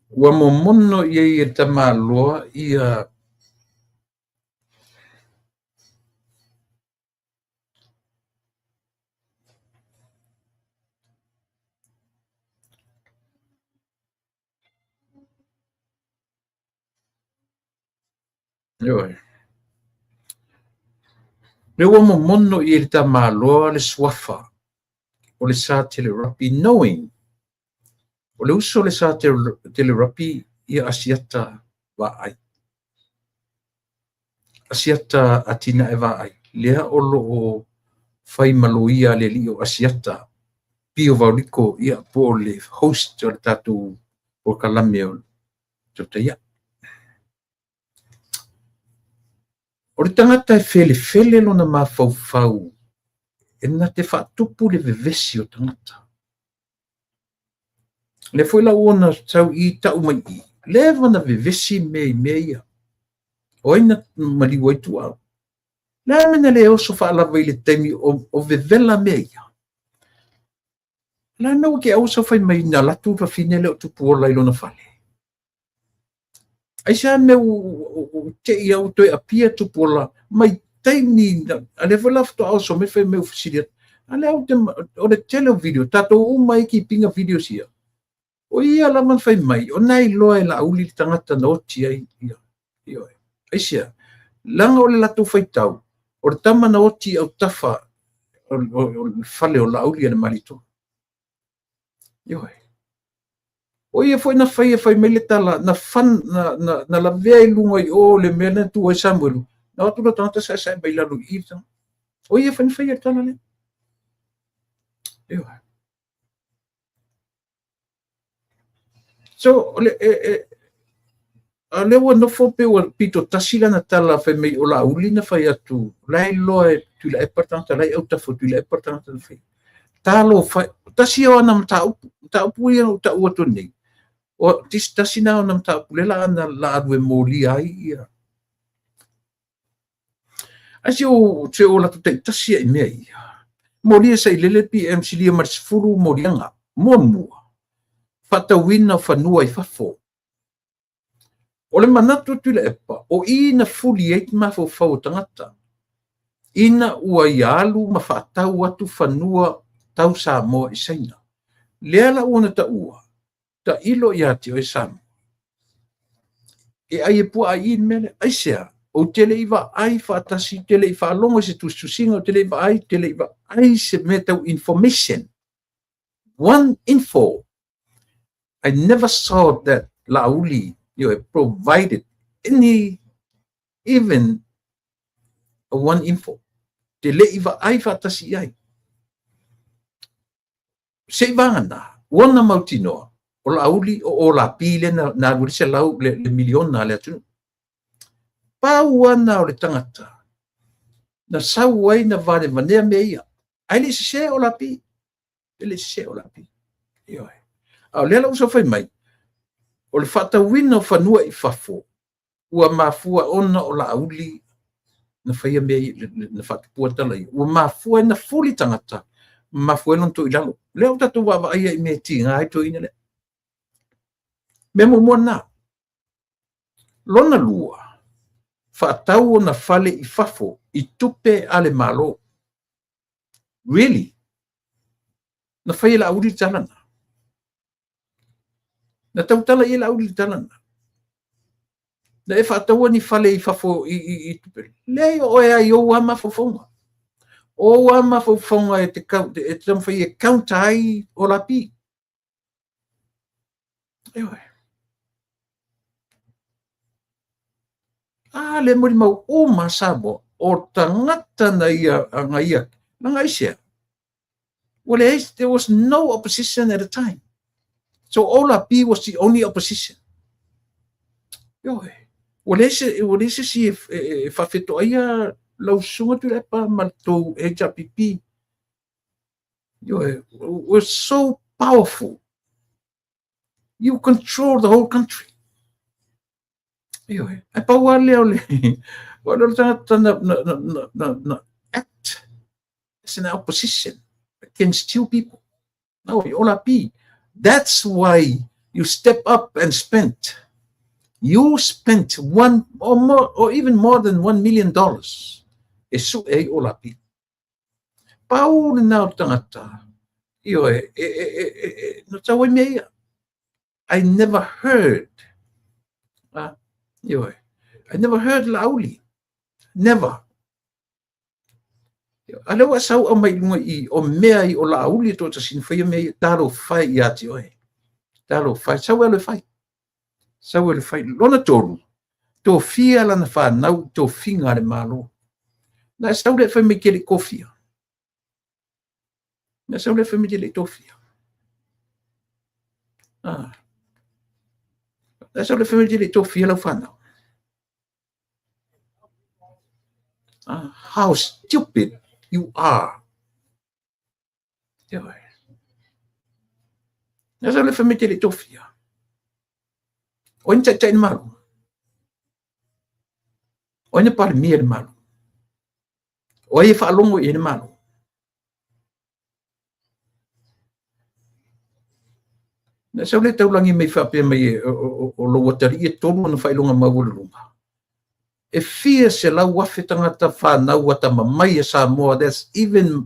Ua momono i ai e le tamaloa ia Ioe. Lea ua momono i ai le tamaloa le suafa o le Sa Telerapi, knowing o le uso le Sa Telerapi ia Asiata Vaai. Asiata Atinae Vaai. Lea o lo o fai ma loia a le alii o Asiata Pio Vauliko, ia po o le host o le tatou polokalame o Tautai. O le tagata e felefele lona mafaufau e na te faatupu le vevesi o tagata. Le foi la ua sau i tau mai i, leva na vevesi mea i mea ia. O ai na maliu ai tuau. Le a mea na le oso faalava i le taimi o vevela mea ia. Le a mea ua te au sau fai mai na latu fafine le o tupu ola i lona fale. Ai se a mea u te i au toe apia tupu ola mai taimi a le foi la faatoa oso mai fai mai u fesili atu. A le au te o le tele o video, tatou uma ai kipinga video sia. O ia lava na fai mai, o nai loa e Laauli le tagata na oti ai ia. Ioe. Aisea, leaga o le latou faitau, o le tama na oti au tafa o le fale o Laauli a le Malietoa. Ioe. O ia foi na fai e fai mai le tala, na, fan, na, na, na lavea i luga i o le mea na tu ai Samuelu, na atu le tagata saesae mai lalo i i. O ia foi na fai le tala lea. Ioe. So, o le, a lea ua nofo pe ua pito tasi lana tala fai mai o Laauli na fai atu, la e loa e Tuilaepa le tagata, la e autafa o Tuilaepa le tagata na fai. Talo fai, tasi o ana mataupu, mataupu ia o tau atu nei. O tasi na ona mataupu le la ana la alu e molia ai ia. Ai se o se o latou taitasi ai mea ia. Molia sa i lele PM silia ma le 10 moliaga. Muamua, faatauina o fanua i fafo. O le manatu o Tuilaepa, o i na fuli ai te mafaufau o tagata. Ina ua ia alu ma faatau atu fanua tau Samoa i Saina. Lea la ua na taua, ta ilo ia te oe Samoa. E ai e pua ai i mea lea. Aisea, o te le i vaai faatasi, te le i faalogo i se tusitusiga, o te le i vaai, te le i vaai se mea tau information. One info. I never saw that Laauli, you know, provided any, even a one info. Te le i vaai faatasi ai. Se i vagana, ua na mautinoa, o Laauli o o la pi le na alu se lau le miliona le atunu. Pau ana o le tagata na sau ai na vanevanea mea ia. Ae le i sese o Lapi. E le i sese o Lapi. Ioe. A o lea la ua sau fai mai, o le faatauina o fanua i fafo, ua mafua ona o Laauli na faia mea ia, na faatupua tala ia. Ua mafua ai na fuli tagata, mafua ai lona toilalo. O lea ua tatou vaavaai i mea e tiga ai le toeaina lea. Mea muamua lena. Lona lua, faatau ona fale i fafo i tupe a le Malo. Really? Na fai e Laauli le tala lena. Na tautala i ai Laauli i le tala lena. Na e faataua ni fale i fafo i tupe. Leai, o oe lava i ou lava mafaufauga. O ou lava mafaufauga e te taumafai e counter ai Olapi. Ioe. A le molimau uma Samoa, o tagata na ia, na ia, na aisea. Ua leai, there was no opposition at the time. So Olapi was the only opposition. Ioe. Ua leai se isi e faafetoaia lau susuga Tuilaepa ma le tou HRPP. Ioe. Was so powerful. You control the whole country. Ioe. Ae pau lava lea o le, o le tagata na act as an opposition against two people. No, Olapi. That's why you step up and spent. You spent one or more, or even more than $1 million e sue ai Olapi. Pau lena o le tagata. Ioe, e, na tau ai mea ia. I never heard. Ioe. I never heard Laauli. Never. A lea ua sau au mai luga i o mea i o Laauli e toatasi na faia mea ia, talofa e ia te oe. Talofa e, sau e alu e fai. Sau e alu e fai. Lona tolu, tofia lana fanau i tofiga a le Malo. Na e sau lea e fai mai te le i tofia. Na e sau lea e fai mai te le i tofia. Ah. Na e sau lea e fai mai te le i tofia lau fanau. Ah, how stupid you are. Ioe. Na sau lea e fai mai te le i tofia. O ai na taitai le Malo? O ai na palemia le Malo? O ai e faalogo i ai le Malo? Na sau le taulagi mai faapea mai o lou atalii e tolu ona faailoga maualuluga. E fia 100,000 tagata fanau atamamai a Samoa, that's even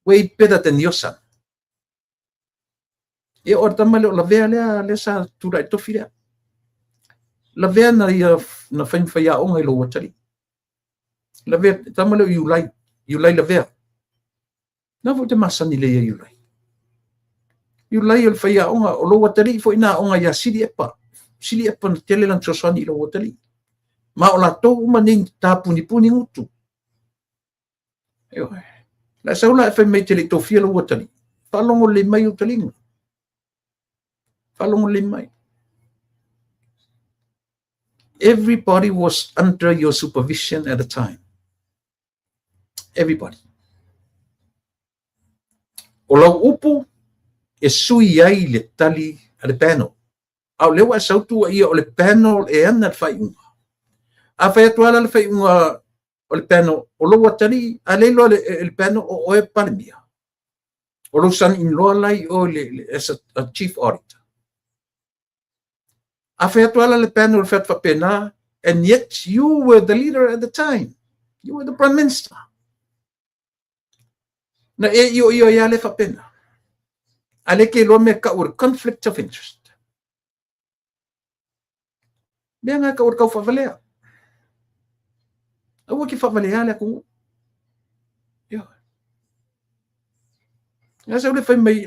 way better than your son. E o le tama lea o Lavea lea, lea sa tulai tofi lea. Lavea na ia na fai faiaoga i lou atalii. Lavea, tama lea o Iulai, Iulai Lavea. Na foi te masani le ia Iulai. Iulai o le faiaoga, o lou atalii foi na aoga ia Sili Epa. Sili Epa na tele lana fesoasoani i lou atalii. Ma o latou uma nei tapunipuni gutu. Ioe. La sau la e fai mai te le i tofia lou atalii. Faalogo lelei mai ou taliga. Faalogo lelei mai. Everybody was under your supervision at the time. Everybody. O lau upu e sui ai le tali a le panel. A o lea ua e sau tua ia o le panel e ana le faaiuga. A fai atu ala le faaiuga o le panel, o lou atalii, a le iloa e le panel o oe Palemia. O lou son-in-law la i o le, as a chief auditor. A fai atu ala le panel le fai atu faapena, and yet you were the leader at the time. You were the prime minister. Na e io io ia le faapena. A le ke iloa mea kau o le conflict of interest. Mea ngā kau o le kau whawalea. Aua ke whawalea le atunuu. Ioe. Nga sau le fai mai,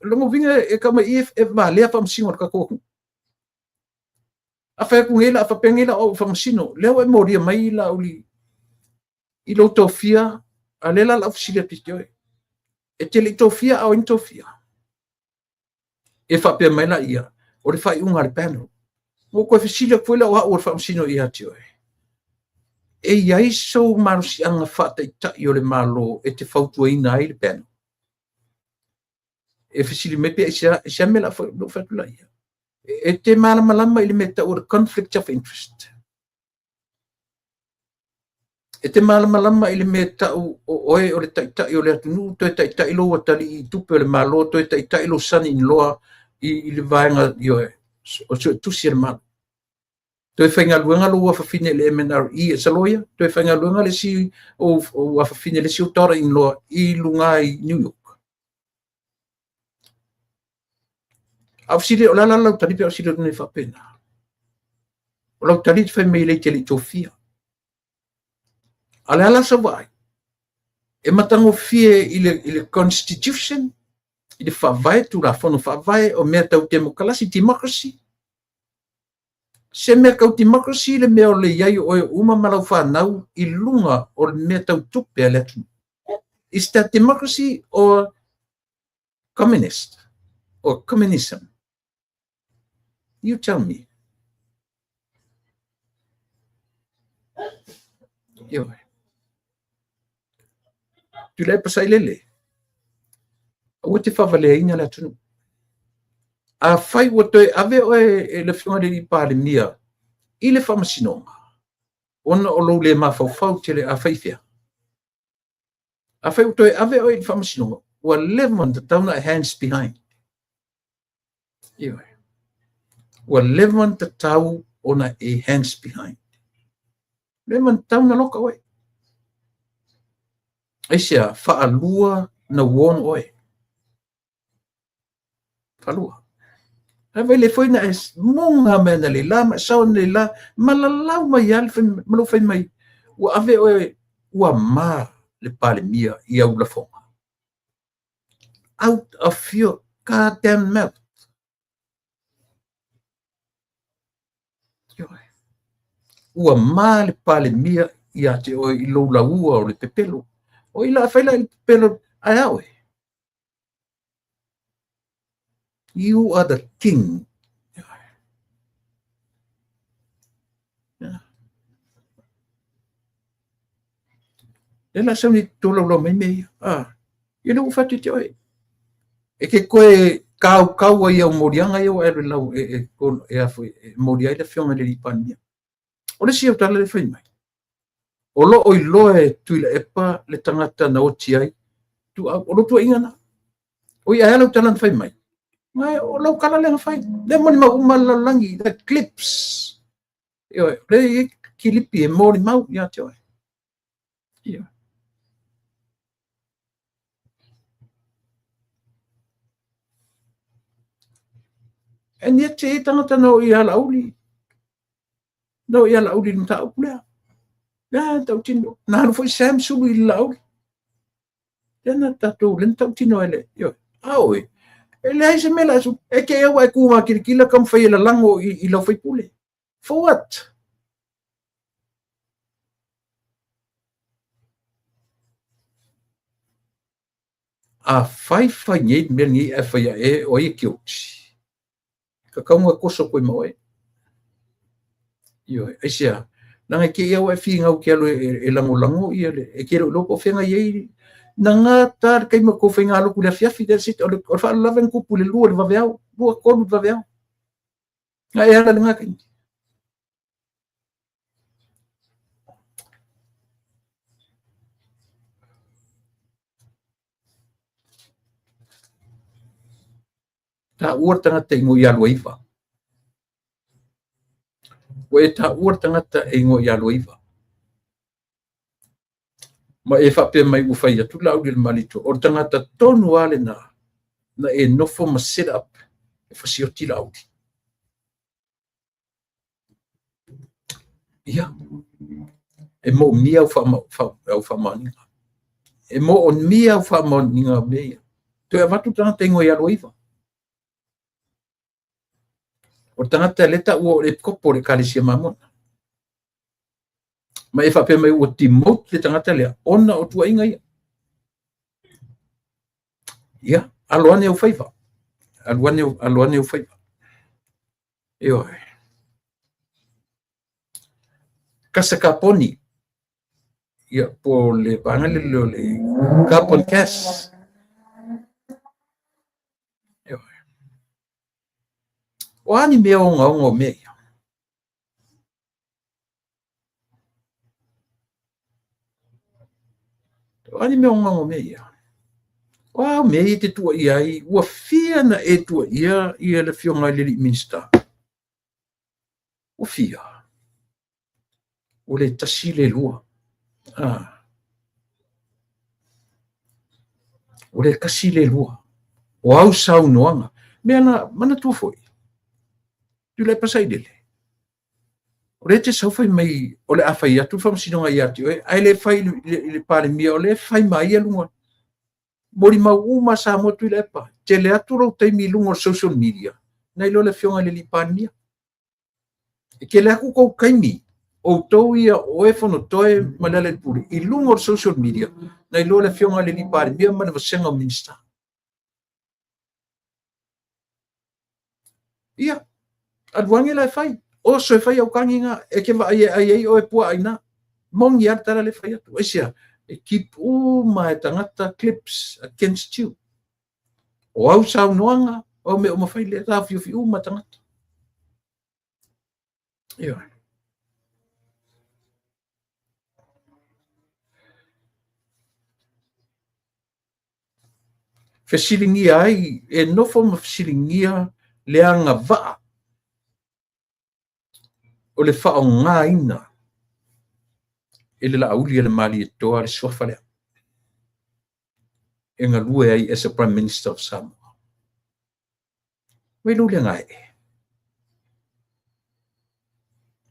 longa uiga e kau mai i e valea faamasino a le tatou atunuu. A fai atu nei la, a faapea nei la o au faamasino, lea ua e molia mai Laauli i lou tofia, a lea la o le a ou fesili atu ia te oe. E te le i tofia a o ai na tofia? E faapea mai la ia, o le faaiuga a le panel. Ua ou toe fesili atu foi lea o au o le Faamasino ia te oe, e i ai sou malosiaga faataitai o le Malo e te fautuaina ai le panel? E fesili mai pe aisea, aisea mea o le a fai, ona ou fai atu lea, e te malamalama i le mea e tau o le conflict of interest? E te malamalama i le mea e tau o oe o le taitai o le atunuu, toe taitai lou atalii i tupe o le Malo, toe taitai lou son-in-law i le vaega ioe, o suetusi a le Malo. Toe faigaluega lou afafine i le MNRE as a lawyer, toe faigaluega le isi ou afafine, le isi ou daughter-in-law i luga i New York. A ou fesili, o le a la lau tali pe a ou fesili atu nei faapena? O lau tali e te fai mai e te le i tofia. A o le a la sau vaai? E matagofie i le Constitution, i le Faavae, Tulafono Faavae, o mea tau temokalasi, democracy. Se mea tau democracy le mea o le i ai o oe uma ma lau fanau i luga o le mea tau tupe a le atunuu. Is that democracy or communist or communism? You tell me. Ioe. Tuilaepa Sailele, aua te faavaleaina le atunuu. Afai ua toe ave oe e le Afioga i le Palemia i le Faamasinoga ona o lou le mafaufau tele, a fai fea? Afai ua toe ave oe i le Faamasinoga, ua leva ona tatau ona e hands behind. Ioe. Ua leva ona tatau ona e hands behind. Leva ona tatau ona loka oe. Aisea, faalua na warn oe. Faalua. Ae vai le foi na e muga mai ana le la, ma e sao ana le la, ma lalau mai lava ma lou fai mai, ua ave oe, ua ma le Palemia i au lafoga. Out of your goddamn mouth. Ua ma le Palemia ia te oe i lou laua o le pepelo. O i la fai la i le pepelo, ae a oe? You are the king. Lea la sau nei tolaulau mai mea ia. Ah, ia lea ua fai atu te oe. E ke koe kaukau ai au moliaga ia ua e alu e lau e, e, e, e, e, e moli ai le afioga i le alii Palemia. O le isi au tala le fai mai. O lo o iloa e Tuilaepa le tagata na oti ai. Tuau, o lou tuuaiga na. O ia ae lau tala na fai mai. Ngai, o lau kala lea na fai. Lea molimau uma le lalolagi, the clips. Ioe, lea i ai kilipi e molimau ia te oe. Ioe. And yet e tangata na o i Laauli. Na o i Laauli i le mataupu lea. Lea tautino. Na alu foi Sam Sulu i le Laauli. Lea na tatou, lea na tautino ai le, ioe. A oe, e leai se mea la e e te au e ku ngā kilikila ka mawhai e lalango i lau faipule. For what? A fai fai nei mea nei e fai e o ai e guilty. Ka kaunga koso koe ma oe. Ioe, aisea, leaga e te i au e finau ke alu e lagolago ia le, e te le o iloa po o fea i ai, na gata le taimi o tou faigalotu i le afiafi, that's it, o le faalavelave na tupu i le 2 i le vaveao, 2, 3 i le vaveao. Na e ala i lena taimi. Taua le tagata e igoa ia Luaiva. Ua e taua le tagata e igoa ia Luaiva. Ma e faapea mai ua fai atu Laaulialemalietoa. O le tagata tonu lava lena na e nofo ma set up e fasioti Laauli. Ia, e moomia au faamaoniga. E moomia au faamaoniga o mea ia. Toe avatu le tagata ingoa ia Luaiva. O le tagata lea taua o le epikopo o le Ekalesia Mamona. Ma e faapea mai ua demote le tagata lea ona o tuuaiga ia. Ia, alo ane ou faiva. Alu ane, alo ane ou faiva. Ioe. kasa kaponi, ia po o le vaega lele o le carbon gas. O a ni mea ogaoga o mea ia? O a ni mea ogaoga o mea ia? O a mea ia e te tuuaia ai? Ua fia na e tuuaia ia le Afioga i le alii Minisita? Ua fia? Ua le tasi le lua. Ua le tasi le lua. O au saunoaga. Mea na manatua foi. Tuilaepa Sailele. O lea e te sau fai mai o le a fai atu le faamasinoga ia te oe, ae le fai i le Palemia, o lea e fai ma ia luga. Molimau uma Samoa Tuilaepa. Tele atu lou taimi i luga o le social media, nai lo le Afioga i le alii Palemia. E tele atu tou taimi, outou ia o oe Fonotoe ma Lealailepule, i luga o le social media, nai lo le Afioga i le alii Palemia ma le vasega o Minisita. Ia, alu ane la e fai. Oso e fai au tagi na, e te vaai e ai ai oe puaa i ina. Moni lava le tala lea e fai atu. Aisea? E keep uma e tagata clips against you. O au saunoaga, o au mea uma fai lea, taofiofi uma tagata. Ioe. Fesiligia ai, e nofo ma fesiligia le agavaa o le faaaogaina e le Laauli a le Malietoa le suafa lea e galue ai as a Prime Minister of Samoa. Vaai lou le gaee.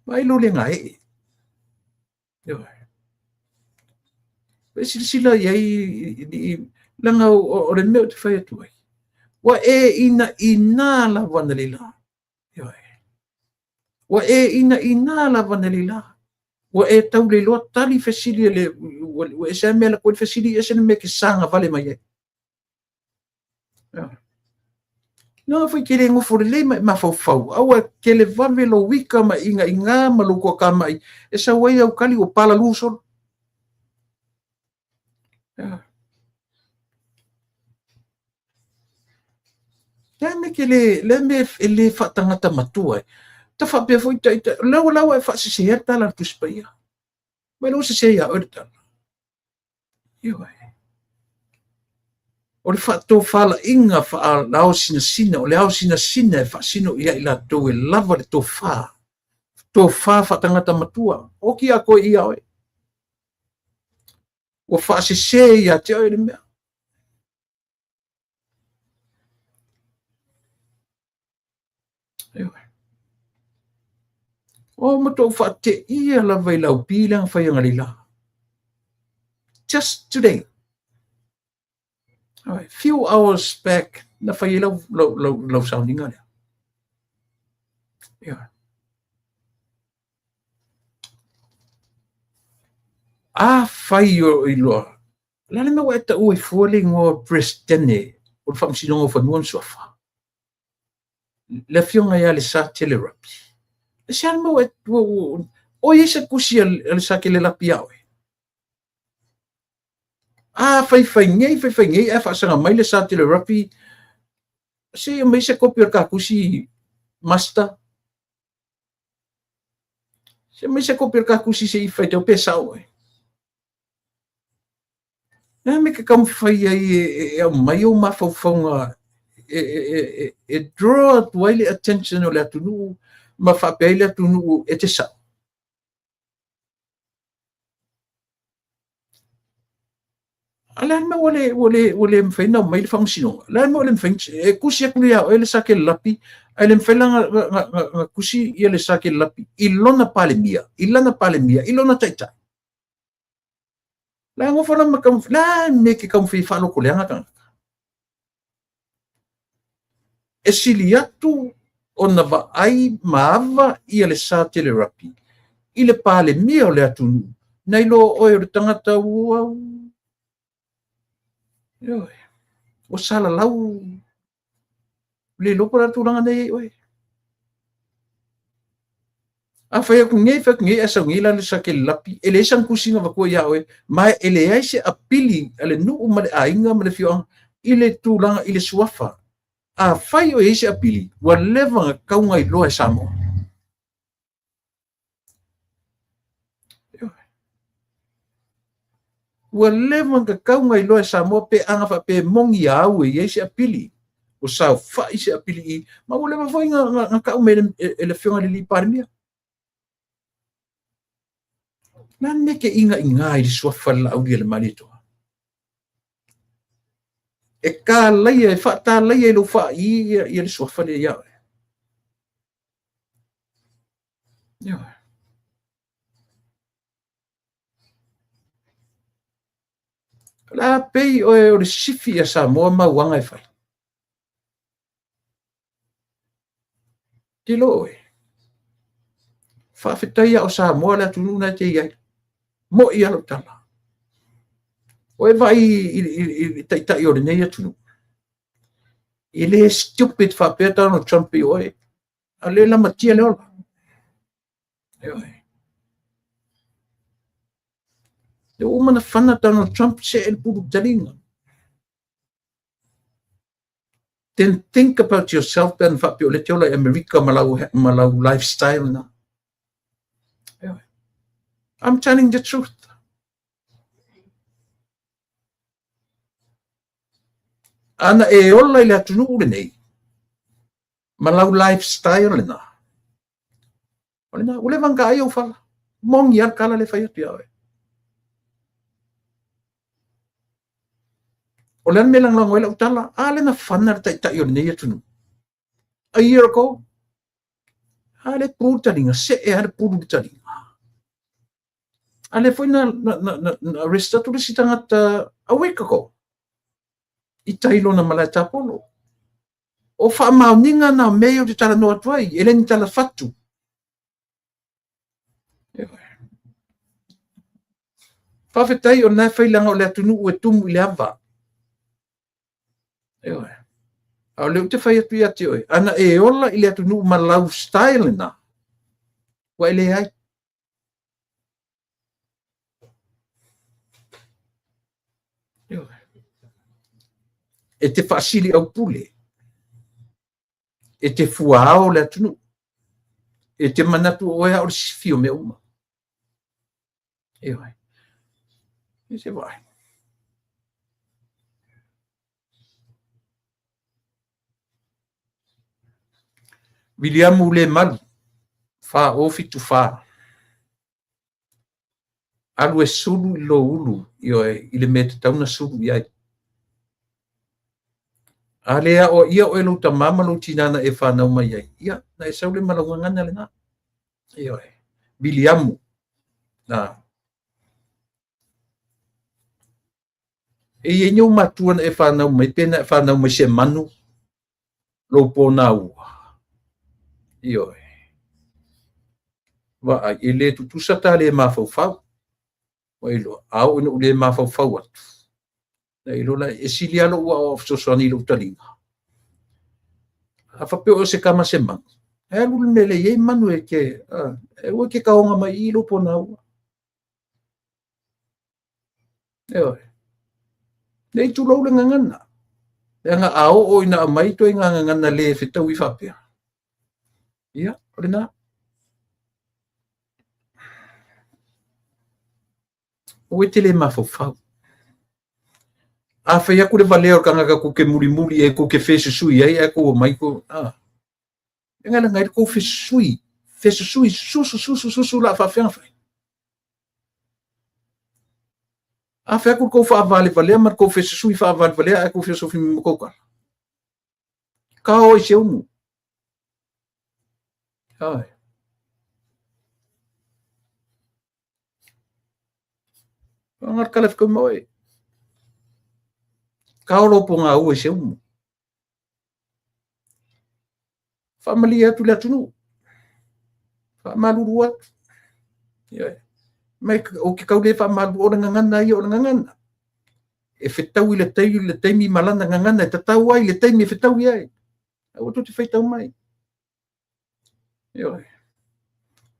Vaai lou le gaee. E silasila i ai, leaga o le mea ou te fai atu ai, ua e inaina lava analeila. Ua e inaina lava analeila. Ua e tau le iloa tali fesili a le, ua ese lava le mea e alu atu ai le fesili, ese le mea e te saga vale mai ai. Leaga foi e te le nofo lelei ma e mafaufau, aua e televave lou ika ma inaina ma lou toatamai e sau ai au tali ua palalu solo. Le a mea ke le, le a mea e le faatagata matua ai. Ta faapea foi ta ita, la ua la ua e faasesea le tala a le Tusi Paia. Mai la ua sese ia oe le tala. Ioe. O le faatofalaiga faalaosinasina, o le aosinasina e faasino ia i latou e lava le tofa, tofa faatagata matua. Oti a koe ia oe. Ua faasese ia te oe le mea. Ioe. O matuai ou faateia lava i lau pi lea na fai analeila. Just today. Alright, few hours back na fai ai lau, lau, lau, lau sauniga lea. Ioe. A fai o iloa, o le a le mea ua e taua ai fua le igoa o Peresetene o le Faamasinoga o Fanua ma Suafa? Le afioga ia Lesa Telerapi. Aisea le mea ua e, o i ai se tusi a Lesa Telerapi ia oe? A faifai nei, faifai nei, ae faasaga mai Lesa Telerapi, se i aumai se kopi o le ta tusi master. Se aumai se kopi o le ta tusi se i faitau pe sao oe. Le a mea ke taumafai ai e aumai ou mafaufauga e draw atu ai le attention o le atunuu ma faapea ai le atunuu e te sao. A le a le mea ua le mafai ona aumai le faamasinoga? Le a le mea ua le mafai e tusi atu ia oe le Sakelelapi, ae le mafai la na tusi ia le Sakelelapi i lona Palemia, i lana Palemia, i lona Taitai. La nofo la ma taumafai, la mea ke taumafai e faalotoleaga tagata. E sili atu ona vaai ma ava ia le Sa Telerapi i le Palemia o le atunuu, nai lo oe o le tagata ua, ioe, ua salalau, le iloa po o le a le tulaga na i ai oe. A fai atu nei, fai atu nei, ae sau nei la le sakele lapi, e leai sana tusi na avatua ia oe, ma e leai se apili a le nuu ma le aiga ma le afioaga i le tulaga i le suafa. Afai o i ai se apili, ua leva ona tatau ona iloa e Samoa. Ua leva ona tatau ona iloa e Samoa pe ana faapea e moni a au e i ai se apili, ua saofai se apili i, ma ua leva foi na tau mai e le Afioga i le alii Palemia. O le a le mea e te inaina ai i le suafa o le Laaulialemalietoa? E tālaia, e faatalaia i lou faai ia le suafa lea ia oe. Ioe. O le a pei oe o le sifi ia Samoa ma uaga e fai. Tilo oe. Faafetai a o Samoa le atunuu na e te i ai. Mo'i a lau tala. O e vaai i le taitai o lenei atunuu. E le stupid faapea Donald Trump i oe. A o lea e lamatia le ola. Ioe. Lea ua uma ona fana Donald Trump, see le pulu taliga. Then think about yourself pe ana faapea o lea e te ola i Amerika ma lau, ma lau lifestyle na. Ioe. I'm telling the truth. Ana e ola i le atunuu lenei, ma lau lifestyle lena. O lena, ua leva ona taai ou fala. Moni lava le tala lea e fai atu ia oe. O le a le mea e lagolago ai lau tala? A lea na fana le taitai o lenei atunuu. A year ago. A lea pulu le taliga, see lava le pulu i le taliga. A lea foi na, na, na, na, na arrest atu le isi tagata a week ago. I tai lona malae tapolo. O faamaoniga na o mea ia ou te talanoa atu ai, e le ni tala fatu. Faafetai o lena e fai leaga o le atunuu e tumu i le ava. Ioe. A o lea ou te fai atu ia te oe, ana e ola i le atunuu ma lau style lena, ua e leai. E te faasili aupule, e te fuaao le atunuu, e te manatu o oe a o le sifi o mea uma. Ioe. E se vaai. Viliamu Lemalu, 4074. Alu e sulu i lou ulu, ioe, i le mea e tatau ona sulu i ai. A le aoaia oe lou tamā ma lou tinā na e fanau mai ai, ia, na e sau lea ma lau gagana lena. Ioe. Viliamu. Na. E i ai ni ou matua na e fanau mai, pe na e fanau mai se manu, lou pōnāua. Ioe. Vaai, e le tutusa ta le mafaufau. Ua iloa, a oo ina ou le mafaufau atu, na iloa la, e sili lava lou aoao fesoasoani i lou taliga. A faapea o se tama se manu, e alu le mea e leai ai manu e te, e aua e te taoga mai i i lou pōnāua. Ioe. Nei tulou le gagana. Leaga a oo ina aumai ituaiga gagana le fetaui faapea, ia, o lena. Aua e te le mafaufau. A fai atu le valea o le tagata tou te mulimuli i ai, tou te fesusui ai, ae tou omai tou, a. E leaga ai le tou fesusui, fesusui, susu, susu, susu, o le a faapefea ona fai? A fai atu le tou faavalevalea ma le tou fesusui faavalevalea ae tou feosofi mai ma tou tala. Kao i se umu. Ai. Nga le kala fekau ma oe. Kao lo po ngā ua i se umu. Faamalie atu le atunuu. Faamalulu atu. Ioe. Mai o ke kau le faamalulu o le gagana ia o le gagana. E fetaui le taimi, le taimi ma lana gagana e tatau ai le taimi e fetaui ai. Aua tou te faitau mai. Ioe.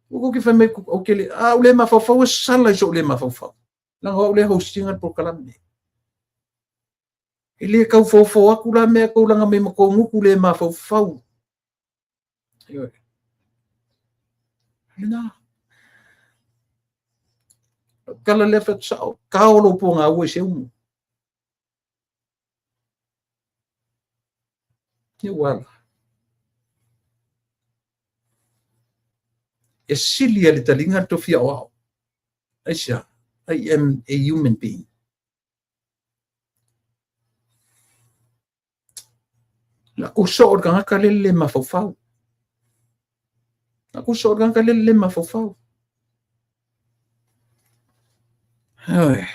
Ua kou ke fai mai ou te le, a ou le mafaufau e sala i so'u le mafaufau. Leaga o au lea e host ina le polokalame. E le tau fofo atu la mea e tulaga mai ma tou gutu le mafaufau. Ioe. Lena. Lau tala lea fai atu sao, tao lou pogaua i Seumu. Ia ua ala. E sili lava i le taliga le tofi aoao. Aisea? I am a human being. Lako soo o le tagata lea le mafaufau. Lako soo o le tagata lea le mafaufau. Oi.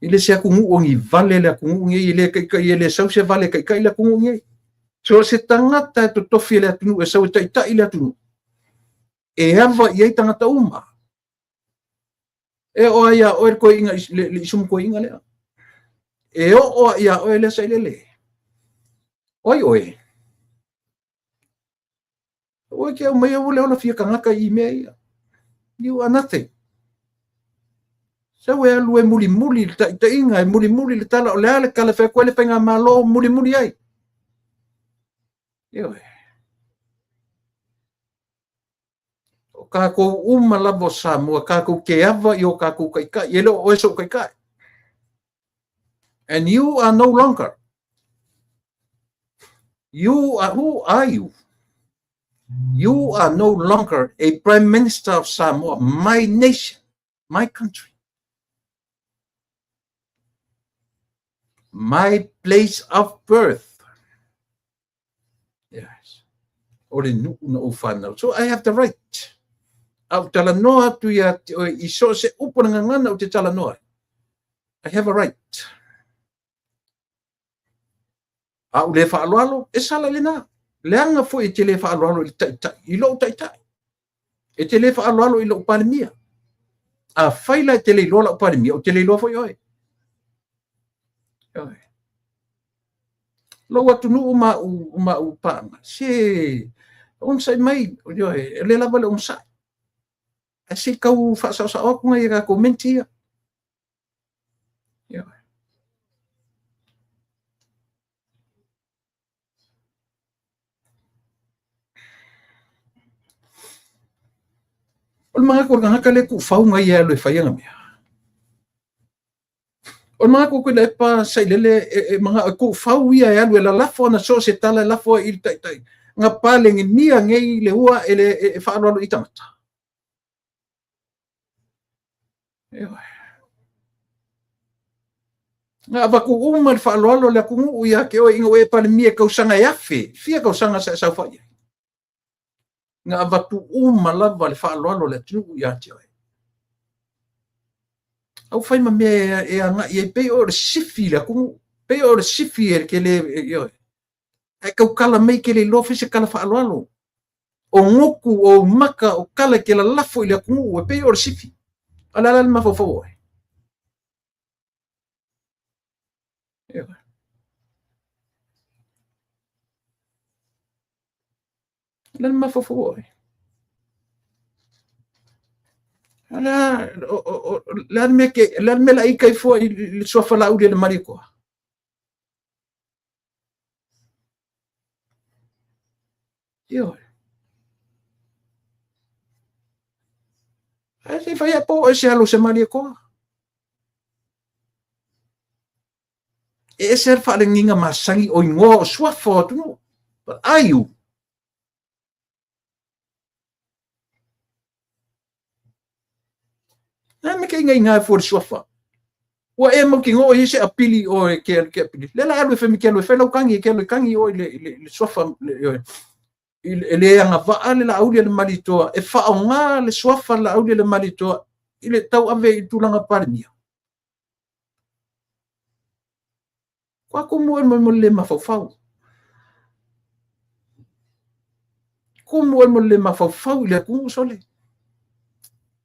E le se atunuu o ni vale le atunuu nei, e le taitai, e le sau se vale e taitai le atunuu nei. So o se tagata e totofi e le atunuu e sau e taitai le atunuu, e ava i ai tagata uma. E oo lava ia oe le toeaina, le isumu toeaina lea. E oo lava ia oe lea sailele. O ai oe? Ua te aumaia ua le ola fia tagata i mea ia. You are nothing. Sau e alu e mulimuli le taitaiga, e mulimuli le tala, o le a le tala e fai atu ai le faigamalo, mulimuli ai. Ioe. O tatou uma lava o Samoa, tatou te ava i o tatou taitai, e le o oe sou taitai. And you are no longer. You are, who are you? You are no longer a prime minister of Samoa, my nation, my country. My place of birth. Yes. O le nuu na ou whanau. So I have the right. A ou talanoa atu ia te oe i so se upu na gagana ou te talanoa. I have a right. A ou le faaaloalo, e sala i lena. Leaga foi e te le faaaloalo i le taitai, i lou taitai. E te le faaaloalo i lou Palemia. Afai la e te le iloa lau Palemia, ou te le iloa foi oe. Ioe. Lou atunuu ma au, ma au paaga, se onosai mai, ioe, e le lava le onosai. Ae se i tau faasaosao atu nai a tatou menti ia. Ioe. O le manatu o le tagata lea e tuufau nai e alu e fai ana mea. O le manatu o Tuilaepa Sailele e manao e tuufau ia e alu e lalafo ana so o se tala e lafo ai i le taitai. Na palegemia nei le ua e le e faaaloalo i tagata. Ioe. Na avatu uma le faaaloalo a le atunuu ia te oe ina ua e Palemia i tausaga e afe, fia tausaga sa e saofai ai. Na avatu uma lava le faaaloalo a le atunuu ia te oe. Au fai ma mea e agai ai, pei o le sifi i le atunuu, pei o le sifi e ke le, ioe. Ae tautala mai ke le iloa fai se tala faaaloalo. O gutu, o maka, o tala e ke lalafo i le atunuu, e pei o le sifi. A o le a la le mafaufau o oe? Ioe. O le a le mafaufau o oe? O le a, o le a le mea ke, le a le mea la ika ifo i le suafa Laauli e le Malietoa? Ioe. Ae se i fai a po o se alo o se Malietoa. E ese le faalegiga masani o igoa o suafa o atunuu. But are you? Na me ke inga inga fo le suafa. Ua e mautinoa i ai se apili oe ke ke apili. Le la alu e fai ke alu e fai lau kangi ke alu e kangi oe le le le suafa le e le agavaa le Laauli a le Malietoa e faaaoga le suafa Laauli a le Malietoa i le tauave i tulaga Palemia. Kua kumu oe mo le mafaufau. Kumu oe mo le mafaufau i le atunuu sole.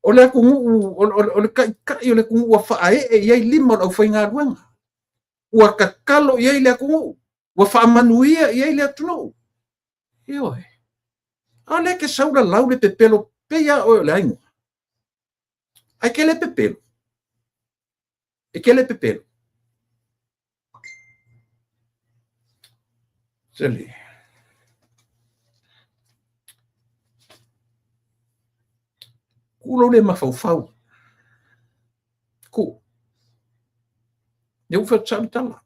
O le atunuu, o le taitai o le atunuu ua faaee i ai lima o le aufaigaluega. Ua tatalo i ai le atunuu. Ua faamanuia i ai le atunuu. Ioe. A o lea e te sau lalau le pepelo pei lava oe o le aiga. Ae te le pepelo. E te le pepelo. Sole. Tuu lou le mafaufau. Tuu. Lea ua fai atu sao le tala.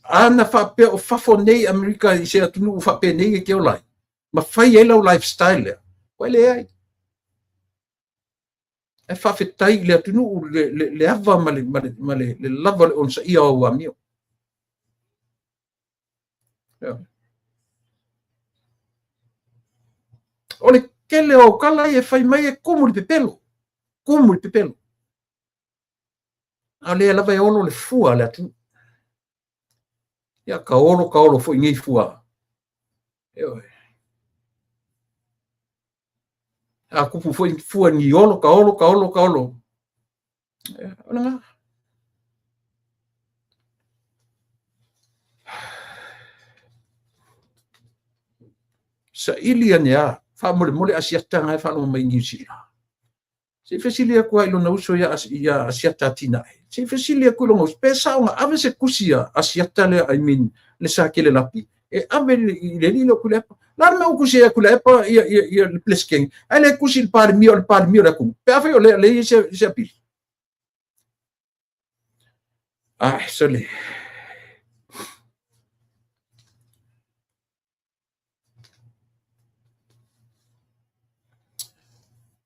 A na faapea o fafo nei Amerika i se atunuu faapenei e te ola ai, ma fai ai lau lifestyle lea, ua leai. Ae faafetai i le atunuu le ava ma le lava o le onosaia o au amio. O le tele o au tala ia e fai mai e tumu i le pepelo, tumu i le pepelo. A o lea lava e olo le fua a le atunuu. Ia, ka olo ka olo foi nei fua. Ioe. A tupu foi fua ni olo, ka olo, ka olo, ka olo. Ia, o lena. Saili ane a, faamolemole Asiata na e faalogo mai i Niu Sila. Se i fesili atu lava i lona uso ia Asiata Atinae. Se i fesili atu i lona uso, pe sao na ave se tusi a Asiata lea, I mean, le Sakele Lapi, e ave i le alii lea o Tuilaepa. O le a le mea ua tusi ai a Tuilaepa ia le Peresetene, ae le tusi i le Palemia o le Palemia o le atunuu, pe afai o lea e i ai se apili. Ah, sole.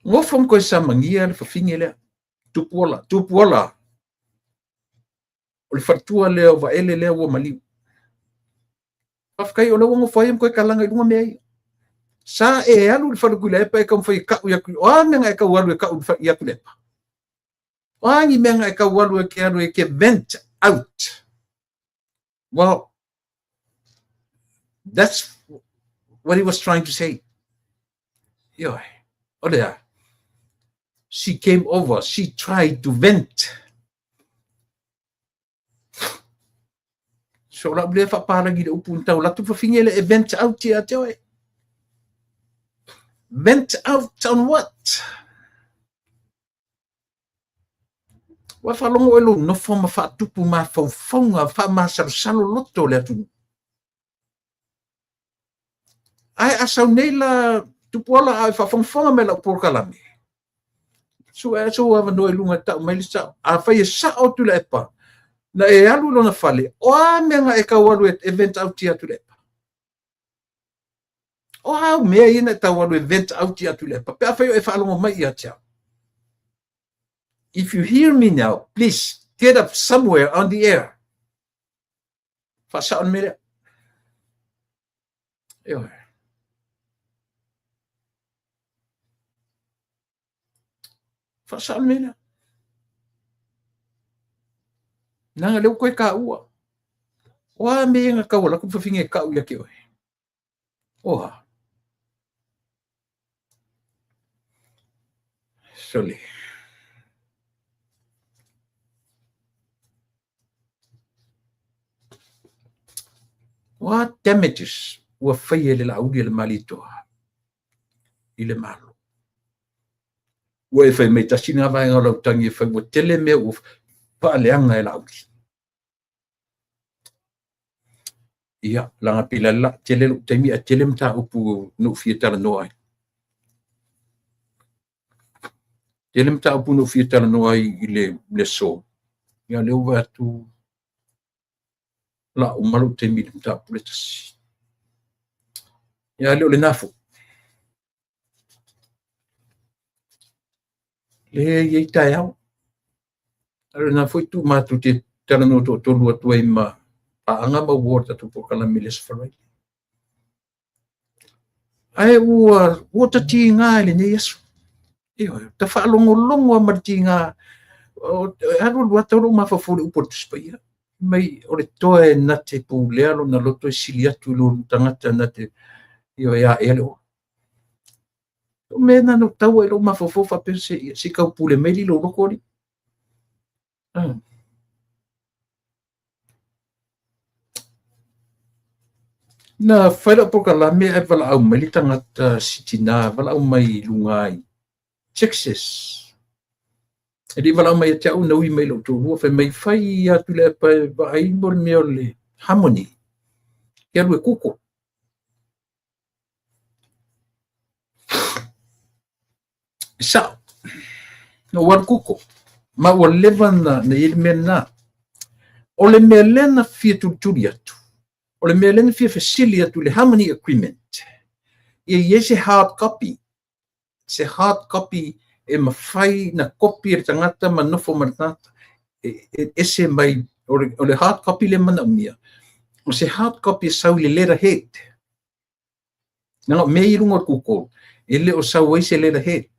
Nofo ma toe samagia le fafine lea, Tupuola, Tupuola. O le faletua lea o Vaele lea ua maliu. Faafetai o lea ua nofo ai ma toe talaga i luga mea ia. Sa e alu i le fale o Tuilaepa e taumafai e tau ia Tuilaepa. O a mea na e tau alu e tau ia Tuilaepa? O a ni mea na e tau alu e te alu e te vent out? Well, that's what he was trying to say. Ioe, o le a? She came over, she tried to vent. So lau lea faapalagi le upu na tau latu fafine le e vent out ia te oe. Vent out on what? Ua faalogo oe lou nofo ma faatupu mafaufauga faamasalosalo loto o le atunuu. Ae a sau nei la Tupuola a o e faafogafoga mai lau polokalame, sue sou avanoa i luga e tau mai le sao. Afai e sao Tuilaepa, na e alu i lona fale, o a mea na e tau alu e vent out ia Tuilaepa? O a au mea ia na e tau alu e vent out ia Tuilaepa? Pe afai o e faalogo mai ia te au. If you hear me now, please get up somewhere on the air. Faasao le mea lea. Ioe. Faasao le mea lea. Leaga lea ua toe taua. O a mea ia na tau alu atu le fafine e tau ia te oe? O a? Sole. O a damages ua faia e le Laauli a le Malietoa i le Malo? Ua e fai mai tasi lena vaega o lau tagi e fai ua tele mea ua faaleaga e Laauli. Ia, leaga pei la la tele lou taimi ae tele mataupu na ou fia talanoa ai. Tele mataupu na ou fia talanoa ai i le aso. Ia, lea ua vaai atu la uma lou taimi i le mataupu le tasi. Ia, le o lena foi. Lea e i ai taeao. A o lena foi tu matou te talanoa toatolu atu ai ma paaga ma uo o le tatou polokalame i le Aso Faraile. Ae ua ta tiga i lenei aso. Ioe, ta faalogologo lava ma le tiga. E alu alu lava tau lou mafaufau i le upu a le Tusi Paia. Mai o le toa e na te pulea lona loto e sili atu i lo le tagata na te, ioe, aea le ola. O mea na na tau ai lou mafaufau faapea se i tau pule mai alii lou loto alii. Na fai lau polokalame ae valaau mai le tagata si tina, valaau mai i luga i Texas. E le i valaau mai ia te au, na ui mai i lou toalua, fai mai, fai atu le app e vaai mo le mea o le Harmony. Ke alu e Google. E sao. Na ou alu Google. Ma ua leva na i ai le mea lena. O le mea lea na fia tulituli atu, o le mea lea na fia fesili atu i le Harmony Agreement, ia i ai se hard copy, se hard copy e mafai na kopi e le tagata ma nofo ma le tagata. E ese mai, o le hard copy lea e manaomia, o se hard copy e sau i le letterhead. Leaga o mea ia i luga o le Google, e le o sau ai se letterhead.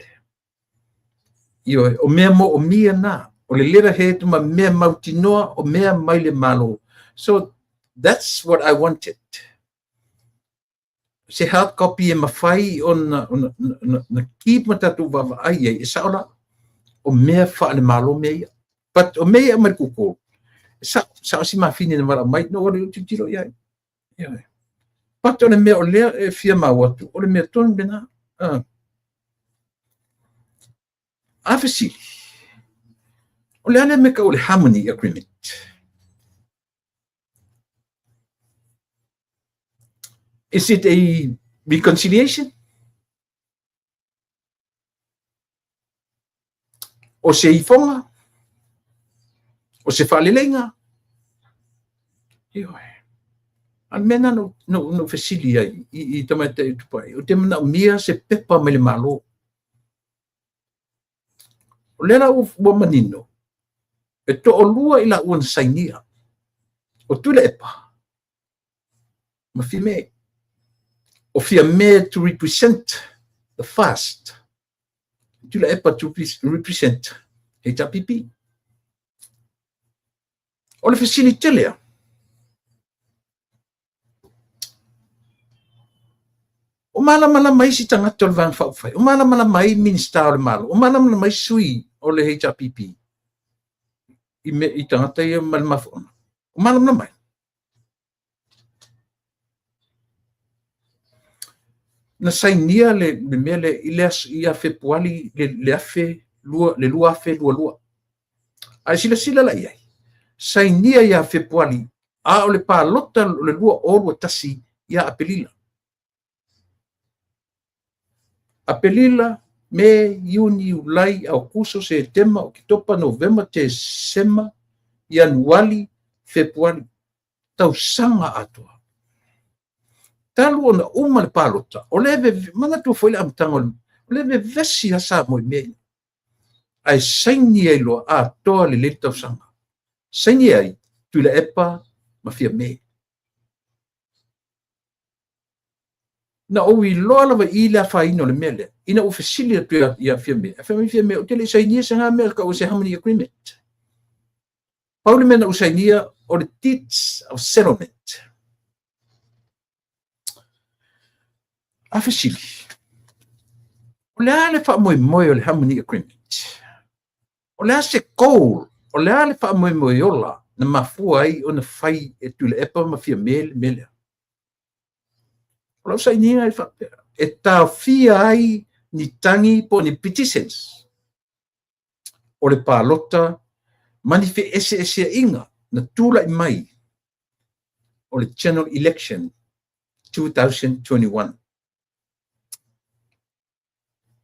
Ioe, o mea moomia na, o le letterhead ma mea mautinoa o mea mai le Malo. So that's what I wanted. Se hard copy e mafai ona na keep ma tatou vaavaai ai, e sao la, o mea faale-Malo mea ia. But o mea ia mai le Google, e sao, sao si mafine na valaau mai, no o tilotilo i ai. Ioe. But o le mea o lea e fia mau atu, o le mea tonu lena. A fesili, o le a lea mea tau o le Harmony Agreement? Is it a reconciliation? O se ifoga? O se faaleleiga? Ioe. A le mea lena na ou fesili ai i tamaitai o Tupai, ou te manaomia se pepa mai le Malo. O lea la ua manino, e toalua i laua na sainia, o Tuilaepa ma Fiame. O Fiame to represent the FAST, Tuilaepa to represent HRPP. O le fesili tele a, o malamalama isi tagata o le Vaega Faaupufai, o malamalama ai Minisita o le Malo, o malamalama ai sui o le HRPP i tagata ia ma le mafuaaga. O malamalama ai. Na sainia le mea lea i le aso ia Fepuari le afe lua, le 2022. A e silasila la i ai, sainia ia Fepuari, a o le palota o le 2021 ia Aperila. Aperila, Me, Iuni, Iulai, Aokuso, Setema, Oketopa, Novema, Tesema, Ianuari, Fepuari. Tausaga atoa. Talu ona uma le palota, o lea e manatua foi le amataga o lea e vevesi lava Samoa i mea ia. Ae saini ai loa atoa lelei le tausaga. Saini ai Tuilaepa ma Fiame. Na ou iloa lava i le afaina o le mea lea, ina ua fesili atu ia Fiame, ae fai mai Fiame, ou te le i sainia se mea e tau o se Harmony Agreement. Pau le mea na ou sainia o le Deeds of Settlement. A fesili, o le a le faamoemoe o le Harmony Agreement? O le a se goal? O le a le faamoemoe ola na mafua ai ona fai e Tuilaepa ma Fiame le mea lea? O lau sainiga e faapea, e taofia ai ni tagi po o ni petitions o le palota ma ni feeseeseaiga na tulai mai o le General Election 2021.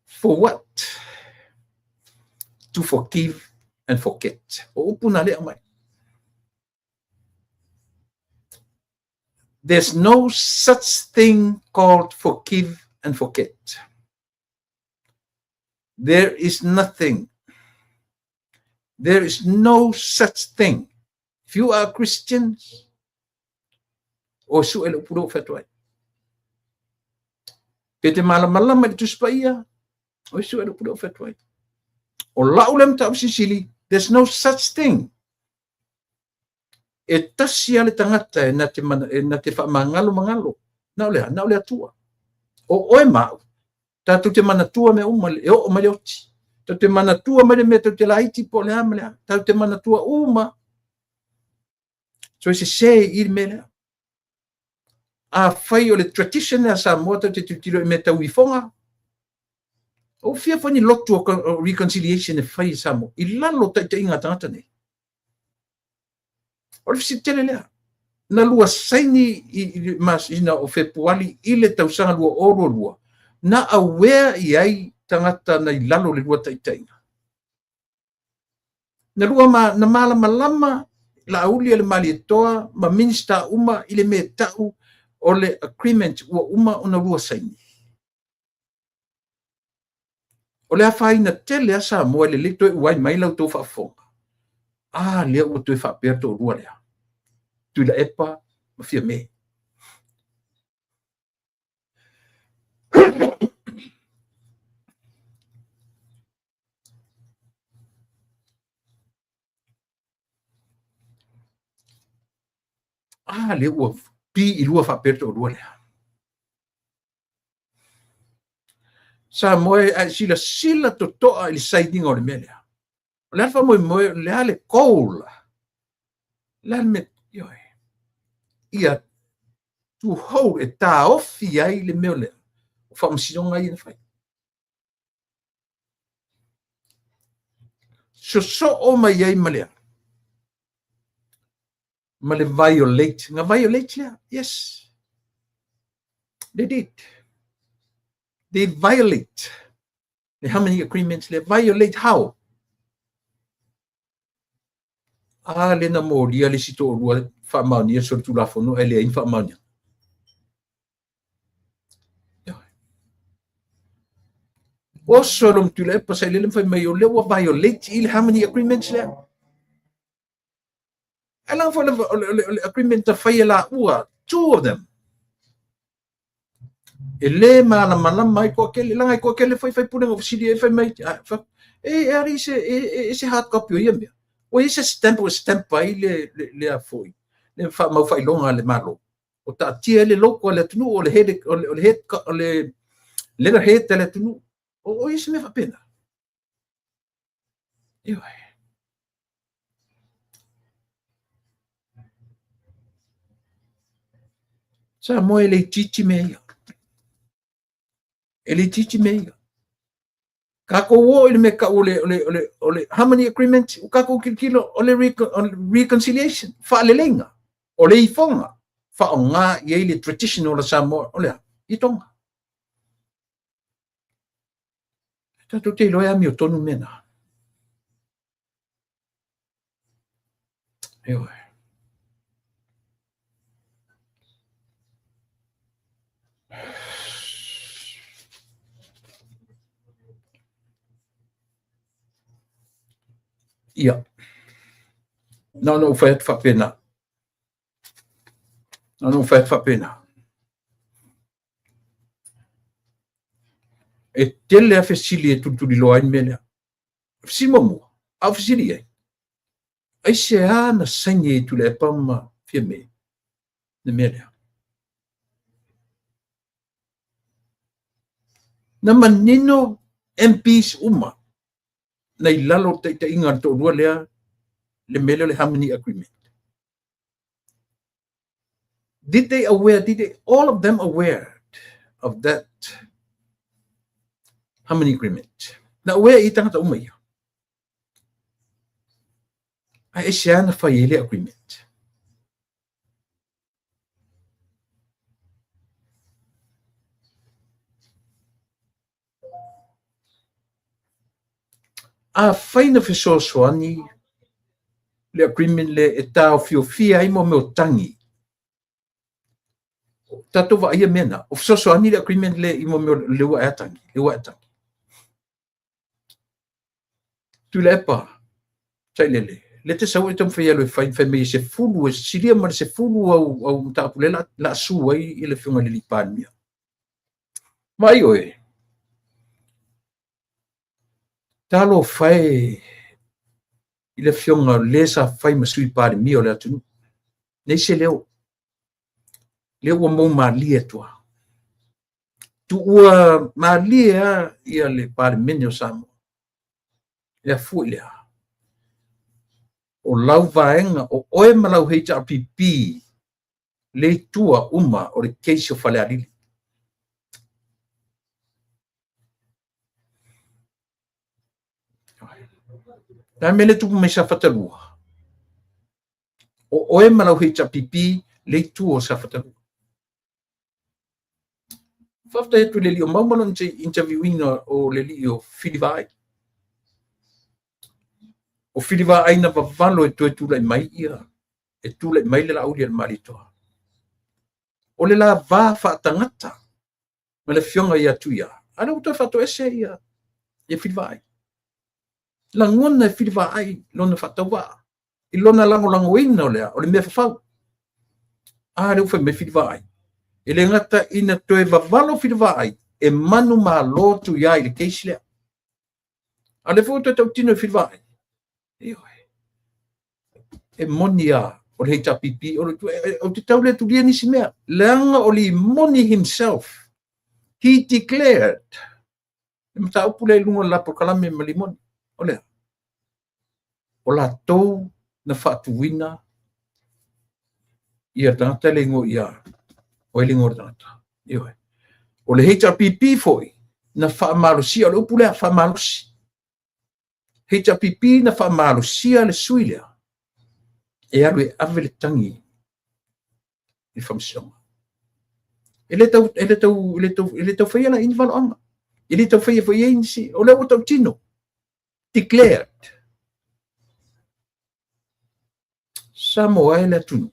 For what? To forgive and forget. O upu na lea mai. There's no such thing called forgive and forget. There is nothing. There is no such thing. If you are Christians, o suʻe le upu lea ua fai atu ai. Pe te malamalama i le Tusi Paia, o suʻe le upu lea ua fai atu ai. O lau lea mataupu silisili, there's no such thing. E tasi lava le tagata e na te, mana, e na te faamagalo magalo. Na o le a? Na o le Atua. O oe ma au, tatou te manatua mea uma, e oo mai le oti. Tatou te manatua mai le mea tatou te laiti po o le a ma le a. Tatou te manatua uma. So e sesē i le mea lea. Afai o le tradition lea a Samoa tatou te tilotilo i mea tau ifoga, ua fia foi ni lotu o reconciliation e fai e Samoa i lalo o taitaiga a tagata nei. O le fesili tele lea. Na lua saini i le masina o Fepuali i le tausaga 2022, na aware i ai tagata na i lalo o le lua taitaiga. Na lua ma, na malamalama Laauli a le Malietoa ma Minisita uma i le mea tau o le agreement ua uma ona lua saini. O le afaina tele a Samoa e lelei toe uai mai la outou faafofoga. A lea ua toe faapea toalua lea. Tuilaepa ma Fiame. A lea ua pi i lua faapea le toalua lea. Samoa e a e silasila totoa i le sainiga o le mea lea. O le a le faamoemoe, o le a le goal? O le a le mea, ioe, ia to hold, e taofi ai le mea lea o faamasinoga ia na fai. Sosoo mai ai ma le a? Ma le violate. Na violate lea. Yes. They did. They violate the Harmony Agreements lea. Violate how? A le na molia le isi toalua faamaonia solitulafono ae leai ni faamaoniaga. Oso lo Tuilaepa sailele ma fai mai o lea ua violate i le Harmony Agreements lea. Ae leaga foi o le agreement na fai e laua, two of them. E le malamalama ai toatele, leaga e toatele foi faipule na fesili ai fai mai, e ali se e se hard copy o ia mea. Ua i ai se stamp ua stamp ai le a foi, le faamau faailoga a le Malo. O taatia ai le logo a le atunuu, o le head, o le, o le head, o le letterhead a le atunuu. O i se mea faapena. Ioe. Samoa e le itiiti mea ia. E le itiiti mea ia. Tatou o i le mea tau o le Harmony Agreement, ua tatou tilotilo o le reconciliation, faaleleiga, o le ifoga, faaaoga i ai le traditional a Samoa, o le a? I Tonga. Tatou te iloa e amiotonu mea na. Ioe. Ia. Na ona ou fai atu faapena. Na ona ou fai atu faapena. E tele a fesili e tulituliloa ai le mea lea. Fesili muamua, a o fesili i ai, aisea na saini ai Tuilaepa ma Fiame le mea lea? Na manino MPs uma na i lalo o le taitaiga a le toalua lea le mea lea o le Harmony Agreement. Did they aware, did they, all of them aware of that Harmony Agreement? Na aware i tangata uma ia. Ae aisea na fai ai le agreement? Afai na fesoasoani le agreement lea e taofiofia ai mo mea o tagi, tatou vaaia mea na, o fesoasoani le agreement lea i mo mea o le ua ea tagi, le ua ea tagi. Tuilaepa, sailele, le te sau e taumafai e alu e fai, fai mai e sefulu, e silia ma le sefulu au, au mataupu lea la, la su ai i le Afioga i le alii Palemia. Vaai oe, talofa e i le Afioga o le sa fai ma Sui Palemia o le atunuu. Nei se leo, lea ua mou malie atu lava. Tuua malie lava ia le Palemene o Samoa. E afua i le a? O lau vaega, o oe ma lau HRPP, le itua uma o le case o Falealili. Le a le mea le tupu mai Safata 2? O oe ma lau HRPP le itu o Safata 2. Faafetai atu i le alii o Mau ma lona interviewina o le alii o Fili Vaai. O Fili Vaai na vavalo e toe tulai mai ia, e tulai mai le Laauli a le Malietoa. O le la va faatagata ma le afioga ia Tuia, a lea ua toe faatoese ia Fili Vaai. Lagona e Fili Vaai lona faatauvaa i lona lagolagoina o lea, o le mea fafau. A lea ua fai mai Fili Vaai. E le gata ina toe vavalo Fili Vaai, e manumalo Tuia i le case lea. A lea foi ua toe tautino e Fili Vaai. Ioe. E moni a o le HRPP, o le, ou te tau le tulia nisi mea. Leaga o Limoni himself, he declared, le mataupu lea i luga o le la polokalame ma Limoni, o lea, o latou na faatuina ia tagata le igoa ia, o ai le igoa o le tagata. Ioe. O le HRPP foi, na faamalosia, o le upu lea, faamalosi. HRPP na faamalosia le sui lea, e alu e ave le tagi i le faamasinoga. E le tau, e le tau, e le tau, e le tau faia la i ni valoaga. E le tau faia foi ai nisi, o lea ua tautino. Declared. Samoa e le atunuu.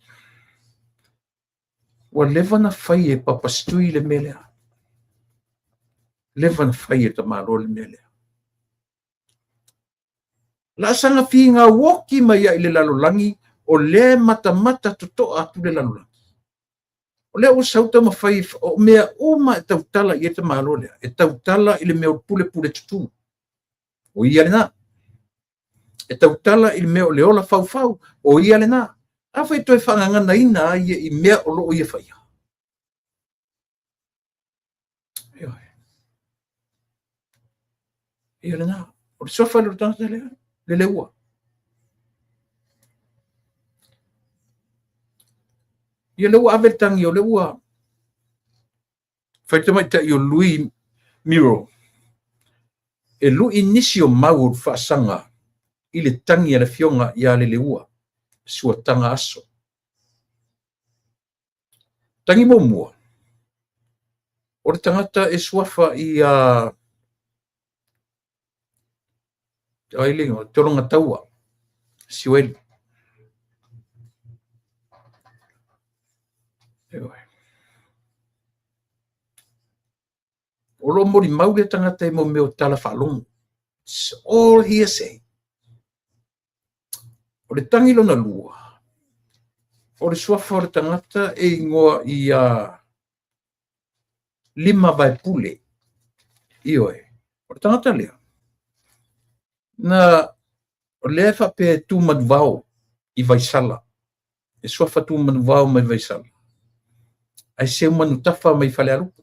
Ua leva na fai e Papastui le mea lea. Leva na fai e tamalo le mea lea. Laasaga figauoki mai ai i le lalolagi, o lea e matamata totoa atu le lalolagi. O lea ua sau taumafai, o mea uma e tautala i ai tamalo lea, e tautala i le mea o pulepule tutū. O ia lena. E tautala i le mea o le ola faufau, o ia lena. A foi toe faagaganaina ai ia i mea o loo ia faia. Ia lena. O le suafa lea o le tagata lea, le leua. Ia lea ua ave le tagi, o lea ua fai tamaitai o Lui Miro e lui nisi o mau o le faasaga i le tagi a le afioga ia Leleua, suataga aso. Tagi muamua, o le tagata e suafa i a ai le igoa, Tologataua, Siueli. O lo o molimau le tagata i mo mea o tala faalogo. It's all hearsay. O le tagi lona lua, o le suafa o le tagata e ingoa i a Lima Vaepule. Ioe, o le tagata lea, na o lea e faapea e tu manuvao i Vaisala. E suafa tu manuvao mai Vaisala. Ae seu manutafa mai Falealupo.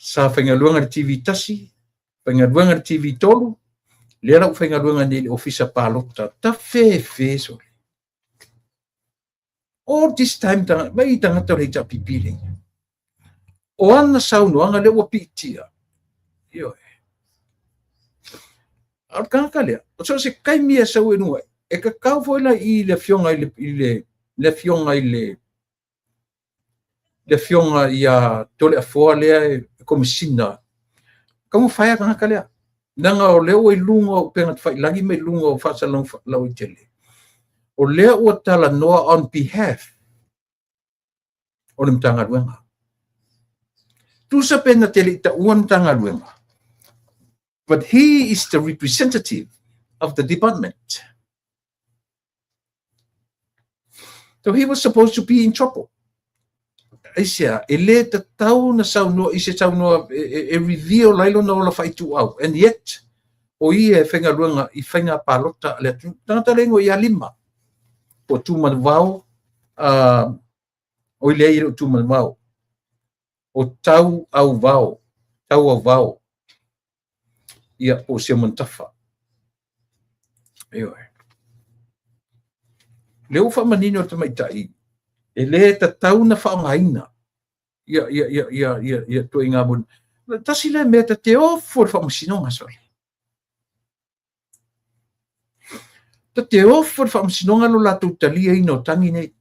Sa faigaluega le TV 1, faigaluega le TV 3, lea la ua faigaluega nei i le ofisa palota. Ta fefe sole. All this time, vai tagata o le HRPP lea. O ana saunoaga lea ua piitia. Ioe. A o le tagata lea, o so o se taimi e sau e luga, e kakau foi la i le afioga i le, i le, le afioga i le, le afioga ia Toleafoa lea e komisina. Taumafai a tagata lea. Leaga o lea ua i luga o upega tafailagi ma i luga o faasalalau lauaitele. O lea ua talanoa on behalf o le Matagaluega. Tusa pe na te le i taua le Matagaluega. But he is the representative of the department. So he was supposed to be in trouble. Aisea, e le tatau na saunoa i se saunoa e reveal ai lona ola faituau. And yet, o ia e faigaluega i faiga palota a le atunuu. Tagata le ingoa ia Lima. Po o Tumanuvao, o i lea i le o Tumanuvao. O Tau Auvao, Tau Auvao. Ia, po o Seumanutafa. Ioe. Lea ua faamanino e le tamaitai, e le tatau ona faaaogaina ia ia ia ia ia ia ituaiga moli. Tasi lea mea ta te ofo i le faamasinoga sole. Ta te ofo i le faamasinoga lo latou taliaina o tagi nei.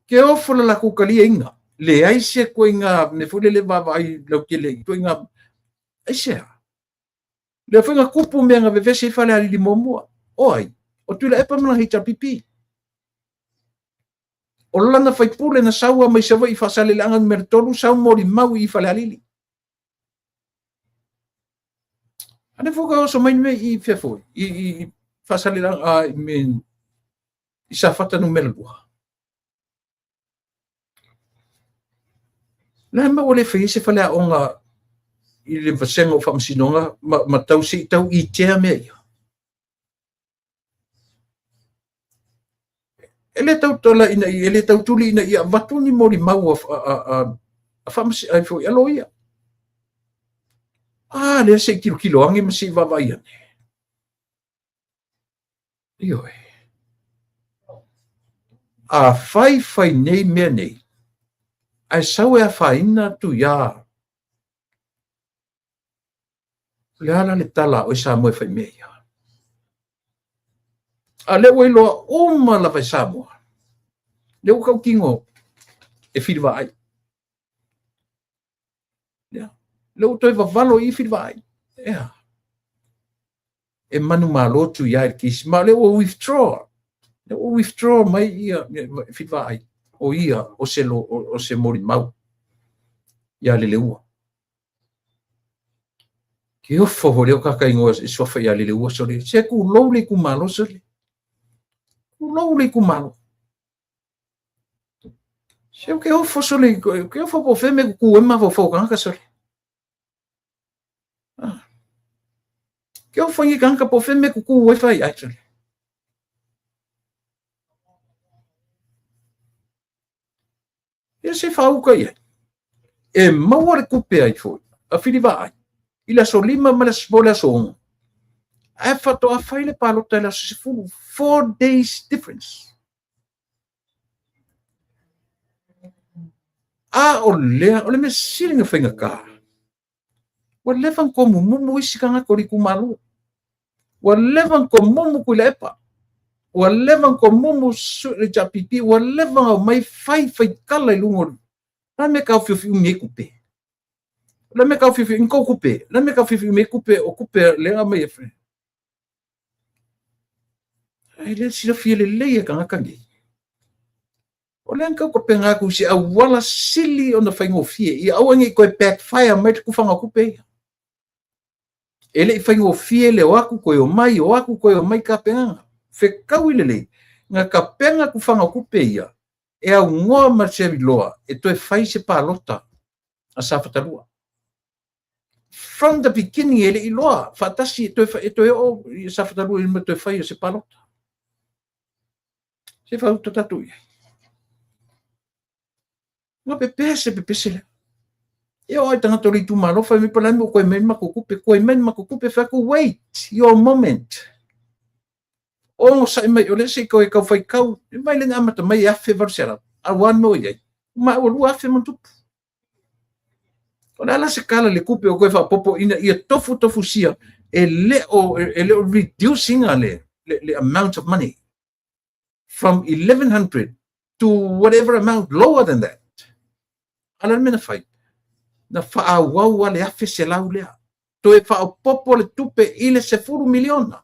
Ke ofo le latou taliaina. Leai se ituaiga mea foi lele vaavaai lautele i ituaiga aisea? Lea foi na tupu mea na vevesi ai Falealili muamua. O ai? O Tuilaepa ma lana HRPP. O lana faipule na sau lava mai Savaii i Faasaleleaga numera 3, sau molimau i Falealili. A lea foi ua oso mai mea i fea foi? I Faasaleleaga, I mean, i Safata numera 2. Le a le mea ua le fai ai se faleaoga i le vasega o faamasinoga ma tau se i tau itea mea ia? E le tau tola ina ia, e le tau tuli ina ia avatu ni molimau a faamasinoga, ai foi a loia. A lea se i tilotilo ane ma se i vaavaai ane. Ioe. A fai fai nei mea nei, ae sau e afaina atu iā, o le a la le tala a oe Samoa e fai mea ia? A lea ua iloa uma lava e Samoa, lea ua tautino e filivaai. Lea ua toe vavalo i filivaai. Ea. E manumalo Tuia i le case, ma o lea ua withdraw. Lea ua withdraw mai ia filivaai o ia o se, lo, o se molimau ia Leleua. Ke ofo foi lea o kaka ingoa e suafa ia Leleua sole. Se tulou le itumalo sole. Tulou le itumalo. Se o ke ofo sole, ke ofo po fe me kuku e mafaufau o tagata sole. Ah. Ke ofo i tagata po fe me kuku e fai ai sole. Ia se faauka i ai. E maua le tupe ai foi, a Filivaai, i le aso 5 ma le aso, le aso 6. Ae faatoa fai le palota i le aso 10, 4 days difference. A o lea, o le mea sili na faigata, ua leva ona tomumumu isi tagata o le itumalo. Ua leva ona tomumu Tuilaepa. Ua leva ona tomumu le HRPP. Ua leva ona omai fai faitala i luga o le... La mea taofiofi umi ai tupe. La mea taofiofi umi kou tupe. La mea taofiofi umi ai tupe o tupe lea na aumai e fai. Ai le silafia lelei e tagata nei. O lea na tautapena atu i se auala sili ona faigofie, ia aua ne i toe backfire mai le tufaga o tupe ia. E le i faigofie le o atu toe omai, o atu toe omai tapenaga. Fetaui lelei, na tapena tufaga o tupe ia, e aunoa ma se iloa e toe fai se palota a Safata 2. From the beginning e le i iloa faatasi e toe oo i Safata 2 i le toe fai o se palota. Se fauta tatou i ai. Na pepese, pepese lea. E oo ai tagata o le itumalo, fai mai palani ua koe mai le matou tupe, koe mai le matou tupe, fai atu, wait your moment. Onosai mai, o lea se i koe tau faitau, e mai le na amata mai e 1800, a ua ano i ai, ma ua 2000 ma tupu. O le a la se tala le tupe o koe faapopo ina ia tofu tofu sia, e le o, e le o reducing le amount of money. From 1100 to whatever amount lower than that. A le mea na fai, na faaauau a le 1,100 lea. Toe faaopopo le tupe i le 10 miliona.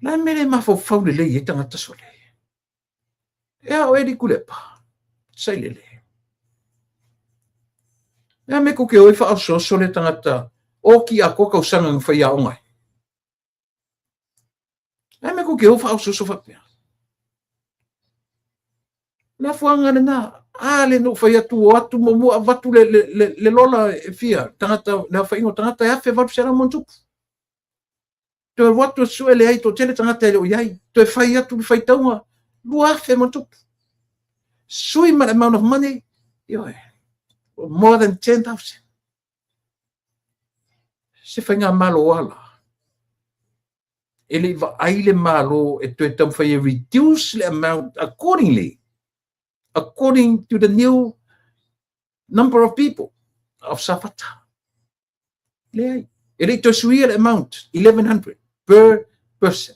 La mea le mafaufau lelei ai tagata sole. E a oe Likulepa, sailele. E a me ko ke oi faaososo le tagata o ki a ko tausaga na fai aoga ai. E me ko ke o faaososo faapea. Le afuaga lena, a le no fai atu o atu muamua avatu le lola e fia, tagata, le aofaiga o tagata e 1800 ma ona tupu. Toe alu atu e sue leai toatele tagata e le o i ai. Toe fai atu le faitauga, 2000 ma tupu. Sui ma le amount of money, ioe, more than 10,000. Se faigamalo ala. E le i vaai le Malo e toe taumafai e reduce le amount accordingly, according to the new number of people of Safata. Leai. E le i toe suia le amount, 1100 per person.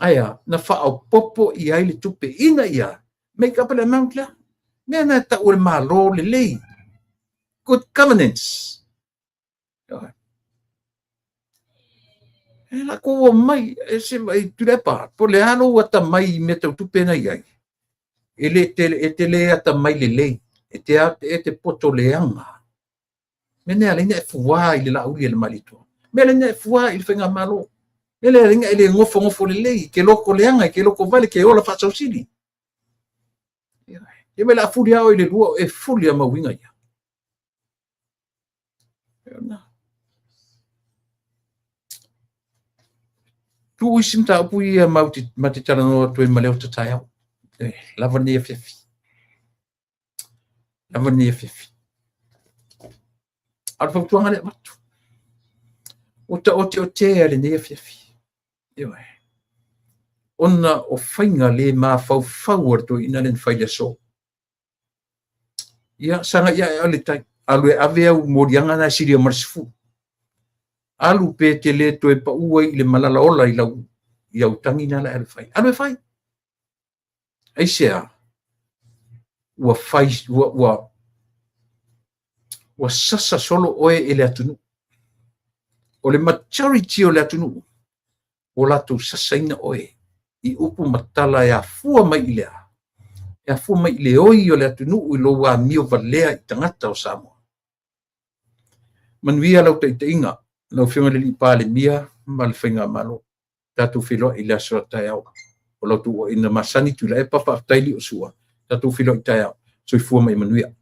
Ae a, na faaopoopo i ai le tupe ina ia make up le amount lea. Mea na e tau o le Malo lelei. Good governance. E lakou omai, e se e Tuilaepa, po o le a lou atamai i mea tau tupe na i ai, e le te, e te le atamai lelei, e te, e te poto leaga. Mea nei ala ai ona e fuā i le Laauli a le Malietoa. Mea ala ai ona e fuā i le Faigamalo. Mea lea ala ai ona e le nofonofo lelei, e te loko leaga, e te loko vale, e te ola faasausili. Ia mai la fuli a oe i le lua, e fuli a mau uiga ia. Tuu isi mataupu ia ma te, ma te talanoa atu ai ma Leota taeao. E, lava lenei afiafi. Lava lenei afiafi. A o le fautuaga lea avatu. Ua taoteotea lenei afiafi. Ioe. Ona o faiga le mafaufau a le toeaina lea na fai i le aso. Ia, sagai ae au le tai. Alu e ave au moliaga na e silia ma le 10. Alu pe te le toe pau ai i le malala ola i lau i au tagi na la e alu e fai. Alu e fai. Aisea? Ua fai, ua, ua, ua sasa solo oe e le atunuu. O le majority o le atunuu, ua latou sasaina oe i upu ma tala e afua mai i le a? E afua mai i le oi o le atunuu i lou amio valea i tagata o Samoa. Manuia lau taitaiga, lau Afioga i le Alii Palemia ma le Faigamalo. Tatou feiloai i le aso a taeao. O lau tuuaiina masani Tuilaepa, faafetai Liosua. Tatou feiloai taeao. Soifua ma ia manuia.